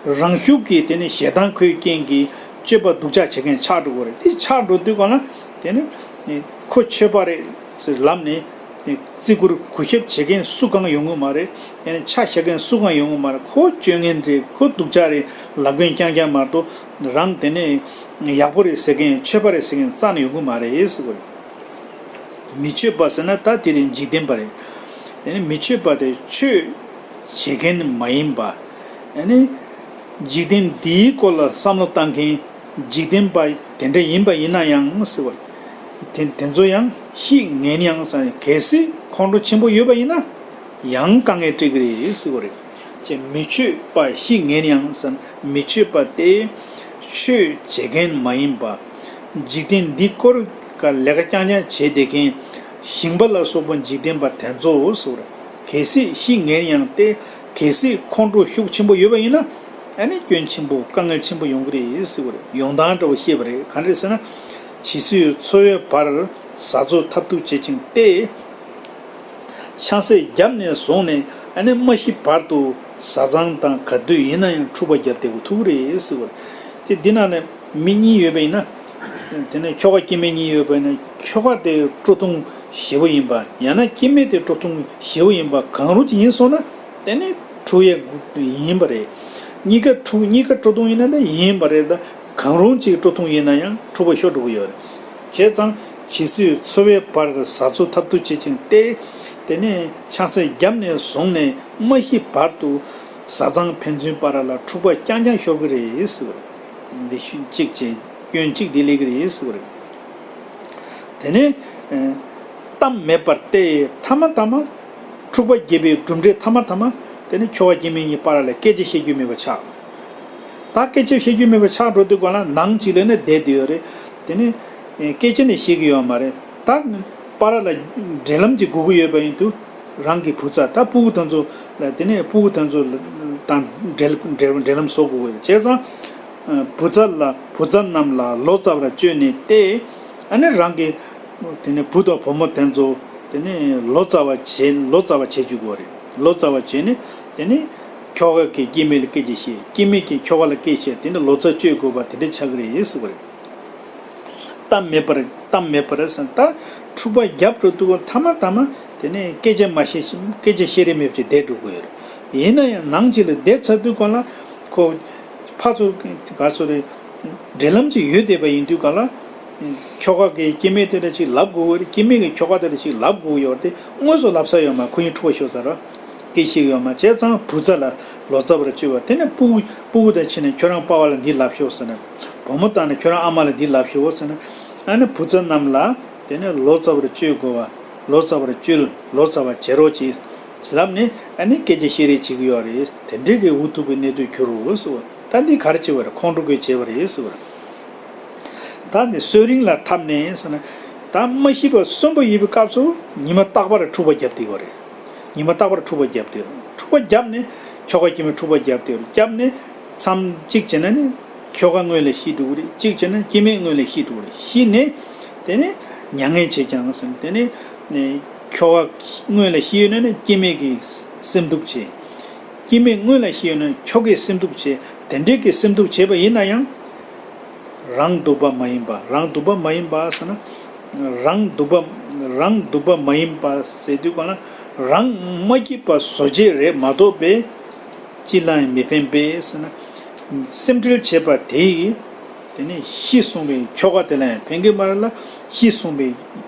རང་ཤུགས་ཀྱིས་དེ་ནི་ཞེ་སྡང་ཁོའི་རྐྱེན་གྱིས་སྤྱོད་པ་སྡུག་ཅག་བྱེད་མཁན་ཆགས་འགྲོ་གི་རེད། དེ་ཆགས་འགྲོ་དུས་གང་ལ་དེ་ནི་ཁོ་ཆོས་པ་རེད་ལབ་ནས། བརྩི་བཀུར་གུས་ཞབས་བྱེད་མཁན་སུ་གང་ཡོང་གི་མ་རེད། ཡང་ན་ཆ་བཞག་མཁན་སུ་གང་ཡོང་གི་མ་རེད། ཁོ་སྤྱོད་ངན་རེད། ཁོ་སྡུག་ཅག་རེད་ལབ་མཁན་རྐྱང་རྐྱང་མ་གཏོགས། རང་དེ་ནས་ཡག་པོ་རེད་ཟེར་མཁན། ཆོས་པ་རེད་ཟེར་མཁན་རྩ་ནས་ཡོང་གི་མ་རེད་ཟེར་བ་རེད། མི་ཆོས་པ་ཟེར་ན་ད་དེ་རིང་འཇིག་རྟེན་པ་རེད། དེ་ནས་མི་ཆོས་པ་དེ་ཆོས་བྱེད་མཁན་མ་ཡིན་པ། ཨ་ནི་འཇིག་རྟེན་འདིའི་སྐོར་ལ་བསམ་བློ་བཏང་མཁན་འཇིག་རྟེན་པ་དེ་འདྲ་ཡིན་པ་ཡིན་ན་ཡང་ཟེར་བ། དེ་དེ་ཚོ་ཡང་ཤི་ངན་ཡང་ཟེར། གལ་སྲིད་ཁོང་ཁྲོ་ཆེན་པོ་ཡོད་པ་ཡིན་ན། ཡང་དཀའ་ངལ་སྤྲད་ཀྱི་རེད་ཟེར་བ་རེད། ཅེས་མི་ཆོས་པ་ཤི་ངན་ཡང་ཟེར་ན། མི་ཆོས་པ་སྟེ་ཆོས་བྱེད་མཁན་མ་ཡིན་པ། འཇིག་རྟེན་འདི་སྐོར་ག་ལས་ཀ་རྐྱང་རྐྱང་བྱེད་བསྡད་མཁན་ཞིང་པ་ལ་སོགས་པ་འཇིག་རྟེན་པ་དེ་ཚོ་ཟེར་བ་རེད། གལ་སྲིད་ཤི་ངན་ཡང་སྟེ། གལ་སྲིད་ཁོང་ཁྲོ་ཤུགས་ཆེན་པོ་ཡོད་པ་ཡིན་ན། ཨ་ནི་སྐྱོན་ཆེན་པོ་དཀའ་ངལ་ཆེན་པོ་ཡོང་གི་རེད་ཟེར་བ་རེད། ཡོང་སྟངས་འདྲ་བོ་བཤད་པ་རེད། ག་འདྲ་རེད་ཟེར་ན། ཇི་སྲིད་འཚོ་བའི་བར་ཟ་འཚོ་ཐབས་སྡུག་བྱེད་ཅིང་སྟེ། ཆང་ས་བརྒྱབ་ནས་བཟུང་ནས་ཨ་ནི་མ་ཤི་བར་དུ་བཟའ་ཚང་དང་ག་དུས་ཡིན་ན་ཡང་འཁྲུག་པ་བརྒྱབ་བསྡད་དགོས་ཐུག་གི་རེད་ཟེར་བ་རེད། དེ་འདི་ནང་ནས་མི་གཉིས་ཡོད་པ་ཡིན་ན། དེ་ནས་ཁྱོ་ག་སྐྱེ་དམན་གཉིས་ཡོད་པ་ཡིན་ན། ཁྱོ་ག་དེ་ཁྲོ་ཐུང་ཞེ་པོ་ཡིན་པ། ཡང་ན་སྐྱེ་དམན་དེ་ཁྲོ་ཐུང་ཞེ་པོ་ཡིན་པ། གང་རུང་ཅིག་ཡིན་སོང་ན། དེ་ནི་འཁྲུག་ཡས་ཡིན་པ་རེད། གཉིས་ཀ་འཁྲུག་གཉིས་ཀ་ཁྲོ་ཐུང་ཡིན་ན་ནི་ཡིན་པ་རེད། ད་གང་རུང་གཅིག་ཁྲོ་ཐུང་ཡིན་ན་ཡང་འཁྲུག་པ་ཤོར་འགྲོ་གི་ཡོད་རེད། བྱས་ཙང་ཇི་སྲིད་འཚོ་བའི་བར་ཟ་འཚོ་ཐབས་སྡུག་བྱེད་ཅིང་སྟེ། དེ་ནས་ཆང་ས་བརྒྱབ་ནས་བཟུང་ནས་མ་ཤི་བར་དུ་བཟའ་ཚང་ཕན་ཚུན་བར་ལ་འཁྲུག་པ་རྐྱང་རྐྱང་ཤོར་གི་རེད་ཟེར་བ་རེད། འདི་ཤུ་གཅིག་བྱས། སྐྱོན་གཅིག་འདི་སླེབས་ཀྱི་རེད་ཟེར་བ་རེད། དེ་ནས་ཨ་གཏམ་མེད་པར་ཏེ། ཐ་མ་ཐ་མ་འཁྲུག་པ་བརྒྱབ་པའི་གྲུབ་འབྲས་ཐ་མ་ཐ་མ། དེ་ནི་ཁྱོ་ག་སྐྱེ་དམན་གཉིས་བར་ལ་སྐད་ཆ་བཤད་རྒྱུ་མེད་པ་ཆགས། ད་སྐད་ཆ་བཤད་རྒྱུ་མེད་པ་ཆགས་འགྲོ་དུས་སྒང་ལ་ནང་གཅིག་ལ་ནི་བསྡད་བསྡད་ཡོད་རེད། དེ་ནི་ཨ་སྐད་ཆ་ནི་བཤད་ཀྱི་ཡོད་མ་རེད། ད་བར་ལ་འབྲེལ་ལམ་ཅིག་དགོས་ཀྱི་ཡོད་པ་ཡིན་དུས། རང་གི་བུ་ཚ་དང་སྤུ་གུ་དེ་ཚོ་ལ། དེ་ནས་སྤུ་གུ་དེ་ཚོ་དང་འབྲེལ་འབྲེལ་འབྲེལ་ལམ་བཟོ་དགོས་ཀྱི་རེད། བྱས་ཙང་བུ་ཚ་ལ། བུ་ཚ་རྣམས་ལ་ལོ་ཙཱ་བར་བཅོལ་ནས་ཏེ། ཨ་ནི་རང་གི་དེ་ནས་བུ་དང་བུ་མོ་དེ་ཚོ་དེ་ནས་ལོ་ཙཱ་བ་བྱེད། ལོ་ཙཱ་བ་བྱེད་བཅུག་དགོས་རེད། ལོ་ཙཱ་བ་བྱས་ནས་དེ་ནས་ཁྱོ་ག་གིས་སྐྱེ་དམན་ལ་སྐད་ཆ་བཤད། སྐྱེ་དམན་གྱིས་ཁྱོ་ག་ལ་སྐད་བཤད། དེ་ནས་ལོ་ཙཱ་བཅོལ་དགོས་པ་དེ་འདྲ་ཆགས་ཀྱི་རེད་ཟེར་བ་རེད། གཏམ་མེད་པར། གཏམ་མེད་པར་ཟེར། ད་འཁྲུག་པ་བརྒྱབ་འགྲོ་དུས་ཐ་མ་ཐ་མ་དེ་ནས་སྐད་ཆ་མ་བཤད། སྐད་ཆ་བཤད་རིན་མེད་པ་ཅིག་བསྡད་འགྲོ་གི་ཡོད་རེད། ཡིན་ན་ཡང་ནང་གཅིག་ལ་བསྡད་ཚར་དུས་སྒང་ལ་ཁོ་ཕར་ཚུར་ག་སོ་རེད། འབྲེལ་ལམ་ཅིག་ཡོད་བསྡད་པ་ཡིན་དུས་སྒང་ལ། ཁྱོ་ག་གིས་སྐྱེ་དམན་དེ་འདྲ་ཅིག་ལབ་དགོས་ཀྱི་རེད། སྐྱེ་དམན་གྱིས་ཁྱོ་ག་དེ་འདྲ་ཅིག་ལབ་དགོས་ཀྱི་ཡོད་རེད། དེ་དངོས་སུ་ལབ་ས་ཡོད་མ། ཁོ་གཉིས་འཁྲུག་པ་ཤོར་ཚར་ར། སྐད་ཆ་བཤད་ཀྱི་ཡོད་མ། བྱས་ཙང་བུ་ཚ་ལ་ལོ་ཙཱ་བར་བཅོལ་བ། དེ་ནས་སྤུ་གུ། སྤུ་གུ་དང་ཕྱི་ནས་ཁྱོད་རང་པ་ཕ་ལ་འདི་ལབ་ཤོག་ཟེར་ན། བུ་མོ་དང་ནི་ཁྱོད་རང་ཨ་མ་ལ་འདི་ལབ་ཤོག་ཟེར་ན། ཨ་ནི་བུ་ཚ་རྣམས་ལ་དེ་ནས་ལོ་ཙཱ་བར་བཅོལ་དགོས་པ། ལོ་ཙཱ་བར་བཅོལ། ལོ་ཙཱ་བ་བྱེད་རོགས་གྱིས་ལབ་ནས། ཨ་ནི་སྐད་ཆ་བཤད་རེས་བྱེད་ཀྱི་ཡོད་རེད། དེ་འདྲའི་གི་འུ་ཐུག་པའི་གནས་ཚུལ་གྱུར་རོ་ཟེར་བ། ད་འདི་ག་རེ་བྱས་པ་རེད། ཁོང་ཁྲོ་གིས་བྱས་པ་རེད་ཟེར་བ་རེད། ད་ནི་གསོ་རིག་ལ་འཐམས་ནས་ཟེར་ན། ད་མ་ཤི་བ་གསོན་པོ་ཡིན་པའི་སྐབས་སུ་ཉི་མ་རྟག་པར་འཁྲུག་པ་བརྒྱབ་བསྡད་ཡོད་རེད། ཉི་མ་རྟག་པར་འཁྲུག་པ་བརྒྱབ་བསྡད་ཡོད་རེད། འཁྲུག་པ་བརྒྱབ་ནས་ཁྱོ་ག་སྐྱེ་དམན་འཁྲུག་པ་བརྒྱབ་བསྡད་ཡོད་རེད། བརྒྱབ་ནས་མཚམས་གཅིག་བྱས་ན་ནི་ཁྱོ་ག་སྔོན་ལ་ཤི་འགྲོ་གི་རེད། གཅིག་བྱས་ན་སྐྱེ་དམན་སྔོན་ལ་ཤི་འགྲོ་གི་རེད། ཤི་ནས་དེ་ནས་མྱ་ངན་བྱེད་ཀྱང་ཟེར། དེ་ནས་ནས་ཁྱོ་ག་སྔོན་ལ་ཤི་ཡོད་ན་ནི་སྐྱེ་དམན་གྱིས་སེམས་སྡུག་བྱེད། སྐྱེ་དམན་སྔོན་ལ་ཤི་ཡོད་ན་ཁྱོ་གས་སེམས་སྡུག་བྱེད། དེ་འདྲའི་གི་སེམས་སྡུག་བྱས་པ་ཡིན་ན་ཡང་། རང་སྡུག་པ་མ་ཡིན་པ། རང་སྡུག་པ་མ་ཡིན་པ་ཟེར་ན། རང་སྡུག་པ། རང་སྡུག་པ་མ་ཡིན་པ་ཟེར་དུས་སྒང་ལ། རང་མ་སྐྱིད་པ་བཟོ་བྱེད་རེད་མ་གཏོགས་པའི་ཅི་ལ་ཡང་མི་ཕན་པས་ཟེར་ན། སེམས་ཁྲལ་བྱེད་པ་དེ་ཡིས། དེ་ནས་ཤི་སོང་བའི་ཁྱོ་ག་དེ་ལ་ཡང་ཕན་གྱི་མ་རེད་ལ། ཤི་སོང་བའི་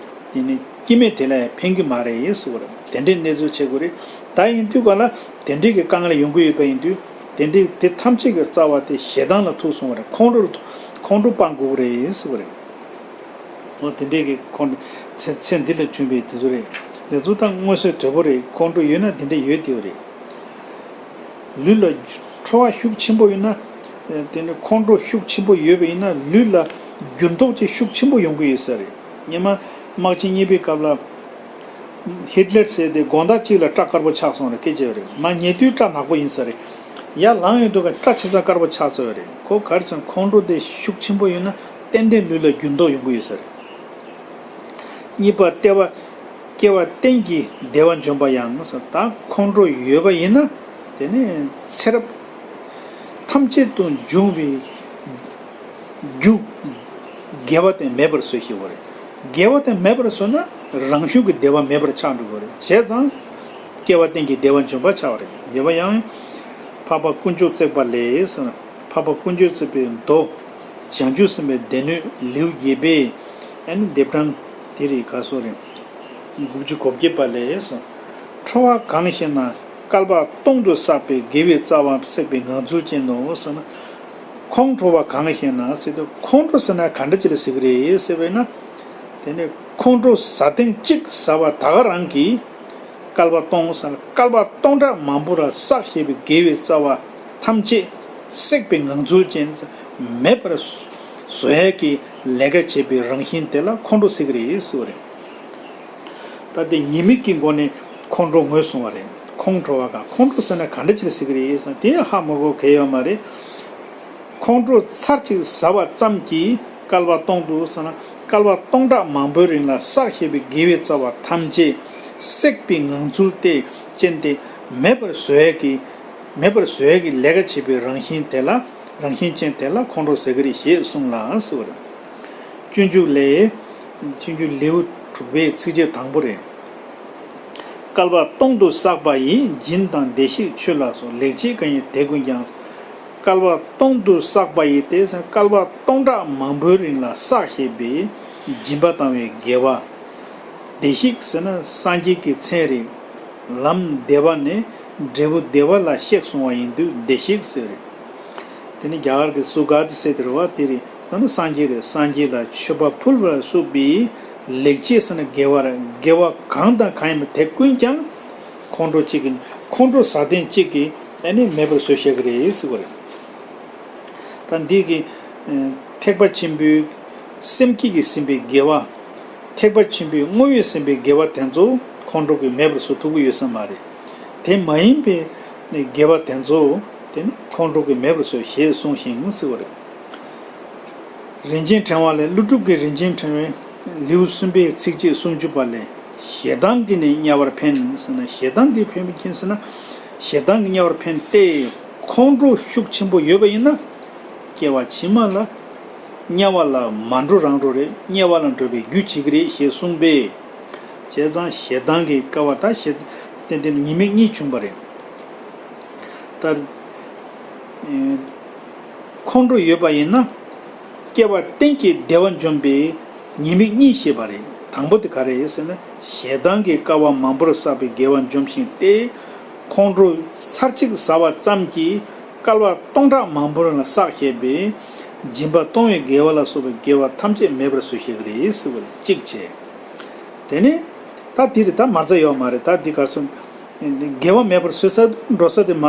དེ་ནས་སྐྱེ་དམན་དེ་ལ་ཡང་ཕན་གྱི་མ་རེད་ཟེར་བ་རེད། དེ་འདྲའི་གནས་ཚུལ་བྱེད་དགོས་རེད། ད་ཡིན་དུས་སྒང་ལ་དེ་འདྲའི་གི་དཀའ་ངལ་ཡོང་གི་ཡོད་པ་ཡིན་དུས། དེ་འདྲའི་དེ་ཐམས་ཅད་ཀྱི་རྩ་བ་དེ་ཞེ་སྡང་ལ་ཐུག་སོང་བ་རེད། ཁོང་ཁྲོ་ལ་ཐུག་ཁོང་ཁྲོ་སྤང་དགོས་ཀྱི་རེད་ཟེར་བ་རེད། འོ་དེ་འདྲའི་གི་ཁོང་ཚེ་ཚེ་འདི་ལ་བྱུང་བའི་དེ་ཚོ་རེད། དེ་ཚོ་ད་མངོན་གསལ་དོད་པོ་རེད། ཁོང་ཁྲོ་ཡོད་ན་དེ་འདྲ་ཡོད་དེ་རེད། ལུས་ལ་ཁྲོ་བ་ཤུགས་ཆེན་པོ་ཡོད་ན། དེ་ནི་ཁོང་ཁྲོ་ཤུགས་ཆེན་པོ་ཡོད་པ་ཡིན་ན་ལུས་ལ་འགྱུར་ལྡོག་ཅིག་ཤུགས་ཆེན་པོ་ཡོང་གི་ཡོད་ས་རེད། སྔོན་མ་དམག་ཆེན་གཉིས་པའི་སྐབས་ལ། ཧིཊ་ལར་ཟེར་དེ་དགོང་དག་གཅིག་ལ་སྐྲ་དཀར་པོ་ཆགས་སོང་རེད། སྐད་ཆ་ཡོད་རེད། མར་ཉལ་དུས་སྐྲ་ནག་པོ་ཡིན་ས་རེད། ཡར་ལངས་ཡོང་དུས་སྐྲ་ཆ་ཚང་དཀར་པོ་ཆགས་ཚར་ཡོད་རེད། ཁོ་ག་རེ་ཟེར་ན་ཁོང་ཁྲོ་དེ་ཤུགས་ཆེན་པོ་ཡོད་ན་ཏན་ཏན་ལུས་ལ་འགྱུར་ལྡོག་ཡོང་གི་ཡོད་ས་རེད། གཉིས་པ་ལྟེ་བ། སྐྱེ་བ་གཏན་གྱི་བདེ་བ་འབྱོངས་པ་ཡང་ཟེར། ད་ཁོང་ཁྲོ་ཡོད་པ་ཡིན་ན་དེ་ནི་ཚེ་རབས་ཐམས་ཅད་དུ་འབྱུང་བའི་རྒྱུ་དགེ་བ་དེ་མེད་པར་བཟོ་ཞེས་པ་རེད། དགེ་བ་དེ་མེད་པར་བཟོས་ན་རང་བྱུང་གི་བདེ་བ་མེད་པར་ཆགས་འགྲོ་གི་རེད། བྱས་ཙང་སྐྱེ་བ་གཏན་གྱི་བདེ་བ་འབྱོངས་པར་བྱ་བ་རེད། དགེ་བ་ཡང་འཕགས་པ་དཀོན་མཆོག་བརྩེགས་པ་ལས་ཟེར་ན། འཕགས་པ་དཀོན་མཆོག་བརྩེགས་པའི་མདོ། བྱང་ཆུབ་སེམས་དཔའི་སྡེ་སྣོད་ལེའུ་བརྒྱད་པའི་ཨ་ནི་ལྡེབ་གྲངས་དེ་རེད། ག་སོ་རེད། དགུ་བཅུ་གོ་བརྒྱད་པ་ལས་ཟེར། ཁྲོ་བ་གང་ཞེ་ན། བསྐལ་པ་སྟོང་དུ་བསགས་པའི་དགེ་བའི་རྩ་བ་བསྲེགས་པའི་ངང་ཚུལ་ཅན་ནོ་ཟེར་ན། ཁོང་ཁྲོ་བ་གང་ཞེ་ན་ཟེར་དུས་ཁོང་ཁྲོ་ཟེར་ན་ག་འདྲ་ཅིག་ལ་ཟེར་གི་རེད་ཟེར་བས་ན། དེ་ནི་ཁོང་ཁྲོ་ཟ་ཐེངས་གཅིག་ཟ་བ་ད་ག་རང་གིས་ བསྐལ་པ་སྟོང་ཟེར་ན་བསྐལ་པ་སྟོང་ཕྲག་མང་པོ་ལ་བསགས་བཞག་པའི་དགེ་བའི་རྩ་བ་ཐམས་ཅད་བསྲེགས་པའི་ངང་ཚུལ་ཅན། མེད་པར་བཟོ་ཡས་ཀྱི་ལས་ཀ་བྱེད་པའི་རང་བཞིན་དེ་ལ་ཁོང་ཁྲོ་ཟེར་གྱི་རེད་ཟེར་བ་རེད། ད་དེ་ཉེས་དམིགས་ཀྱི་སྒོ་ནས་ཁོང་ཁྲོ་ངོས་བཟུང་བ་རེད། ཁོང་ཁྲོ་བ་ག་ཁོང་ཁྲོ་ཟེར་ན་ག་འདྲ་ཅིག་ལ་ཟེར་གྱི་རེད་ཟེར་ན་དེ་ཧ་མ་གོ་གལ་ཡོད་མ་རེད། ཁོང་ཁྲོ་ཚར་གཅིག་ཟ་བ་ཙམ་གྱིས་བསྐལ་པ་སྟོང་དུ་ཟེར་ན་བསྐལ་པ་སྟོང་ཕྲག་མང་པོའི་རིང་ལ་བསགས་བཞག་པའི་དགེ་བའི་རྩ་བ་ཐམས་ཅད་བསྲེགས་པའི་ངང་ཚུལ་དེ་ཅན་ཏེ་མེད་པར་བཟོ་ཡས་ཀྱི་མེད་པར་བཟོ་ཡས་ཀྱི་ལས་ཀ་བྱེད་པའི་རང་བཞིན་དེ་ལ་རང་བཞིན་ཅན་དེ་ལ་ཁོང་ཁྲོ་ཟེར་གྱི་རེད་ཞེས་གསུངས་ལ་ཟེར་བ་རེད། སྤྱོད་འཇུག་ལས། སྤྱོད་འཇུག་ལེའུ་དྲུག་པའི་ཚིགས་བཅད་དང་པོ་རེད། བསྐལ་པ་སྟོང་དུ་བསགས་པ་ཡི། སྦྱིན་དང་བདེ་གཤེགས་མཆོད་ལ་སོགས། ལེགས་སྤྱད་གང་ཡིན་དེ་ཀུན་ཀྱང་། བསྐལ་པ་སྟོང་དུ་བསགས་པ་ཡི་སྟེ་བསྐལ་པ་སྟོང་ཕྲག་མང་པོའི་རིང་ལ་བསགས་བཞག་པའི་སྦྱིན་པ་བཏང་བའི་དགེ་བ། བདེ་གཤེགས་ཟེར་ན་སངས་རྒྱས་ཀྱི་མཚན་རེད། ལམ་བདེ་བ་ནས་འབྲས་བུ་བདེ་བ་ལ་གཤེགས་སོང་བ་ཡིན་དུས་བདེ་གཤེགས་ཟེར་རེད། དེ་ནི་རྒྱ་གར་གྱི་སུ་ག་ཏི་ཟེར་དེ་རེད་བ། དེ་རེད། ད་ནི་སངས་རྒྱས་རེད། སངས་རྒྱས་ལ་མཆོད་པ་ཕུལ་བ་ལ་སོགས་པའི་ལེགས་སྤྱད་ཟེར་ན་དགེ་བ་རེད། དགེ་བ་གང་དང་གང་ཡིན་པ་དེ་ཀུན་ཀྱང་ཁོང་ཁྲོ་གཅིག་གིས་ཁོང་ཁྲོ་ཟ་སྟེ་གཅིག་གིས་ཨ་ནི་མེད་པར་བཟོས་བཞག་གི་རེད་ཟེར་བ་རེད། ད་འདི་གི་ཨ་ཐེག་པ་ཆེན་པོའི་སེམས་བསྐྱེད་ཀྱིས་ཟིན་པའི་དགེ་བ། ཐེག་པ་ཆེན་པོའི་བསྔོ་བས་ཟིན་པའི་དགེ་བ་དེ་ཚོ་ཁོང་ཁྲོ་གིས་མེད་པར་བཟོ་ཐུབ་ཀྱི་ཡོད་ས་མ་རེད། དེ་མ་ཡིན་པའི་དགེ་བ་དེ་ཚོ་དེ་ནི་ཁོང་ཁྲོ་གིས་མེད་པར་བཟོ་ཞེས་གསུངས་ཤིང་ཟེར་བ་རེད། རིན་ཆེན་ཕྲེང་བ་ལས། ཀླུ་སྒྲུབ་ཀྱི་རིན་ཆེན་ཕྲེང་བའི་ལེའུ་གསུམ་པའི་ཚིགས་བཅད་སུམ་ཅུ་པ་ལས། ཞེ་སྡང་གིས་ནི་དམྱལ་བར་འཕེན་ཟེར་ན་ཞེ་སྡང་གིས་འཕེན་པའི་རྐྱེན་ཟེར་ན་ཞེ་སྡང་གིས་དམྱལ་བར་འཕེན་ཏེ་ཁོང་ཁྲོ་ཤུགས་ཆེན་པོ་ཡོད་པ་ཡིན་ན། སྐྱེ་བ་ཕྱི་མ་ལ་དམྱལ་བ་ལ་མ་འགྲོ་རང་འགྲོ་རེད། དམྱལ་བ་ལ་འགྲོ་བའི་རྒྱུ་བྱེད་ཀྱི་རེད་ཞེས་གསུངས་པས། བྱས་ཙང་ཞེ་སྡང་གི་སྐལ་བ་ད་ཞེ་ཏན་ཏན་ཉེས་དམིགས་གཉིས་བྱུང་བ་རེད། ད་ཨེ་ཁོང་ཁྲོ་ཡོད་པ་ཡིན་ན། སྐྱེ་བ་གཏན་གྱི་བདེ་བ་འཇོམས་པའི་ཉེས་དམིགས་གཉིས་བཤད་པ་རེད། དང་པོ་དེ་ག་རེ་ཡིན་ཟེར་ན་ཞེ་སྡང་གི་སྐལ་བ་མང་པོར་བསགས་པའི་དགེ་བ་འཇོམས་ཤིང་སྟེ། ཁོང་ཁྲོ་ཚར་གཅིག་ཟ་བ་ཙམ་གྱིས་བསྐལ་པ་སྟོང་ཕྲག་མང་པོ་ལ་བསགས་བྱས་པའི་སྦྱིན་པ་གཏོང་བའི་དགེ་བ་ལ་སོགས་པའི་དགེ་བ་ཐམས་ཅད་མེད་པར་བཟོས་བཞག་གི་རེད་ཟེར་བ་རེད། གཅིག་བྱས། དེ་ནས་ད་འདི་རེད། ད་མ་རྩ་ཡོད་མ་རེད། ད་འདི་ག་སོང་། དགེ་བ་མེད་པར་བཟོས་ཚར་འགྲོ་ས་དེ་མ་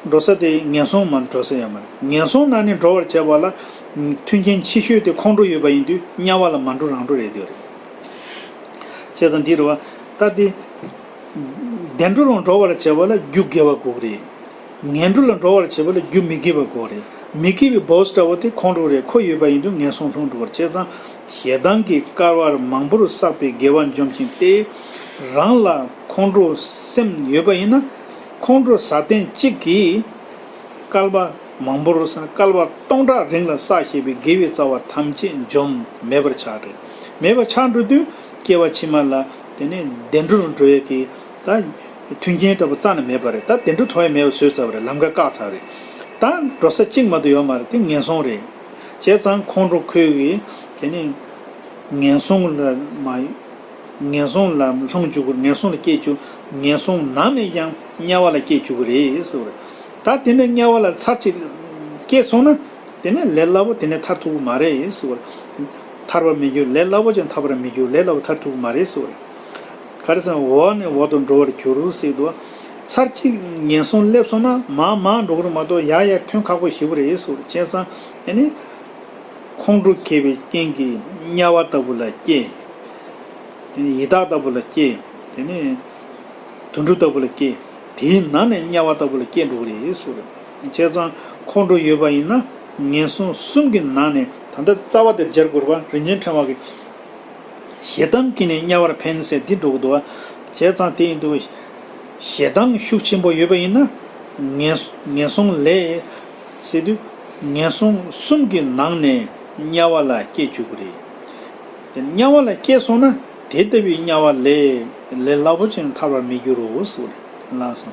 འགྲོ་ས་དེ་ངན་སོང་མ་འགྲོ་ས་ཡོད་མ་རེད། ངན་སོང་ནང་ནས་འགྲོ་བར་བྱེད་པ་ལ་མཐུན་རྐྱེན་ཆེ་ཤོས་དེ་ཁོང་ཁྲོ་ཡོད་པ་ཡིན་དུས་དམྱལ་བ་ལ་མ་འགྲོ་རང་འགྲོ་རེད་འདོད་རེད། བྱས་ཙང་འདི་རེད་བ། ད་འདི་བདེ་འགྲོ་ལ་འགྲོ་བར་བྱེད་པ་ལ་རྒྱུ་དགེ་བ་དགོས་ཀྱི་རེད། ངན་འགྲོ་ལ་འགྲོ་བར་བྱེད་པ་ལ་རྒྱུ་མི་དགེ་བ་དགོས་རེད། མི་དགེ་བའི་བོ་སི་འདྲ་བོ་དེ་ཁོང་ཁྲོ་རེད། ཁོ་ཡོད་པ་ཡིན་དུས་ངན་སོང་ལྷུང་འགྲོ་བར། བྱས་ཙང་ཞེ་སྡང་གི་སྐལ་བར་མང་པོར་བསགས་པའི་དགེ་བ་འཇོམས་ཤིང་སྟེ། རང་ལ་ཁོང་ཁྲོ་སེམས་ཡོད་པ་ཡིན་ན། ཁོང་ཁྲོ་ཟ་སྟེ་གཅིག་གིས་བསྐལ་པ་མང་པོར་ཟེར་ན་བསྐལ་པ་སྟོང་ཕྲག་རིང་ལ་བསགས་བཞག་པའི་དགེ་བའི་རྩ་བ་ཐམས་ཅད་འཇོམས་མེད་པར་ཆགས་འགྲོ། མེད་པར་ཆགས་འགྲོ་དུས་སྐྱེ་བ་ཕྱི་མ་ལ་དེ་ནས་བདེ་འགྲོ་ལ་འགྲོ་ཡས་ཀྱི་ད་མཐུན་རྐྱེན་འདྲ་པོ་རྩ་ནས་མེད་པ་རེད། ད་བདེ་འགྲོ་ཐོབ་ཡས་མེད་པ་བཟོས་ཚར་བ་རེད། ལམ་ཁ་བཀག་ཚར་བ་རེད། ད་འགྲོ་ས་གཅིག་མ་གཏོགས་ཡོད་མ་རེད། དེ་ངན་སོང་རེད། བྱས་ཙང་ཁོང་ཁྲོ་ཁོལ་གྱིས་དེ་ནས་ངན་སོང་ལ་མ་ངན་སོང་ལ་ལྷུང་བཅུག་གི་རེད། ངན་སོང་ལ་སྐྱེ་བཅུག་ངན་སོང་ནང་ནས་ཀྱང་དམྱལ་བ་ལ་སྐྱེ་བཅུག་གི་རེད་ཟེར་བ་རེད། ད་དེ་ནས་དམྱལ་བ་ལ་ཚར་གཅིག་སྐྱེས་སོང་ན་དེ་ནས་ལས་སླ་པོ་དེ་ནས་ཐར་ཐུབ་ཀྱི་མ་རེད་ཟེར་བ་རེད། ཐར་པར་མི་འགྱུར། ལས་སླ་པོ་ཅན་ཐར་པར་མི་འགྱུར། ལས་སླ་པོ་ཐར་ཐུབ་ཀྱི་མ་རེད་ཟེར་བ་རེད། ག་རེ་ཟེར་ན་འོག་ནས་འོག་ཏུ་འགྲོ་བར་འགྱུར་ཟེར་འདུག་ཚར་གཅིག་ངན་སོང་སླེབས་སོང་ན་མར་མར་འགྲོ་གི་རེད་མ་གཏོགས་ཡར་ཡར་ཐོན་ཁག་པོ་ཞེ་པོ་རེད་ཟེར་བ་རེད། བྱས་ཙང་ཨ་ནི། ཁོང་ཁྲོ་སྐྱེ་བའི་རྐྱེན་གྱིས་དམྱལ་བ་ལྟ་བུ་ལ་སྐྱེ། དེ་ནས་ཡི་དྭགས་ལྟ་བུ་ལ་སྐྱེ། དེ་ནས་དུད་འགྲོ་ལྟ་བུ་ལ་སྐྱེ། དེའི་ནང་ནས་དམྱལ་བ་ལྟ་བུ་ལ་སྐྱེ་འགྲོ་གི་རེད་ཟེར་བ་རེད། བྱས་ཙང་ཁོང་ཁྲོ་ཡོད་པ་ཡིན་ན་ངན་སོང་གསུམ་གྱི་ནང་ནས་ད་ལྟ་རྩ་བ་དེར་སྦྱར་དགོས་རེད་པ། རིན་ཆེན་ཕྲེང་བ་གི་ཞེ་སྡང་གིས་ནི་དམྱལ་བར་འཕེན་ཟེར་འདི་འགྲོ་གི་འདུག་བ། བྱས་ཙང་དེ་ཡིན་དུས་ཞེ་སྡང་ཤུགས་ཆེན་པོ་ཡོད་པ་ཡིན་ན་ངན་ངན་སོང་ལས་ཟེར་དུས་ངན་སོང་གསུམ་གྱི་ནང་ནས་དམྱལ་བ་ལ་སྐྱེ་བཅུག་གི་རེད། དེ་དམྱལ་བ་ལ་སྐྱེས་སོང་ན་དེ་ལྟ་བུའི་དམྱལ་བ་ལས་ལས་སླ་པོ་ཅན་ཐར་བར་མི་འགྱུར་རོ་ཟེར་བ་རེད། ལགས་སོ།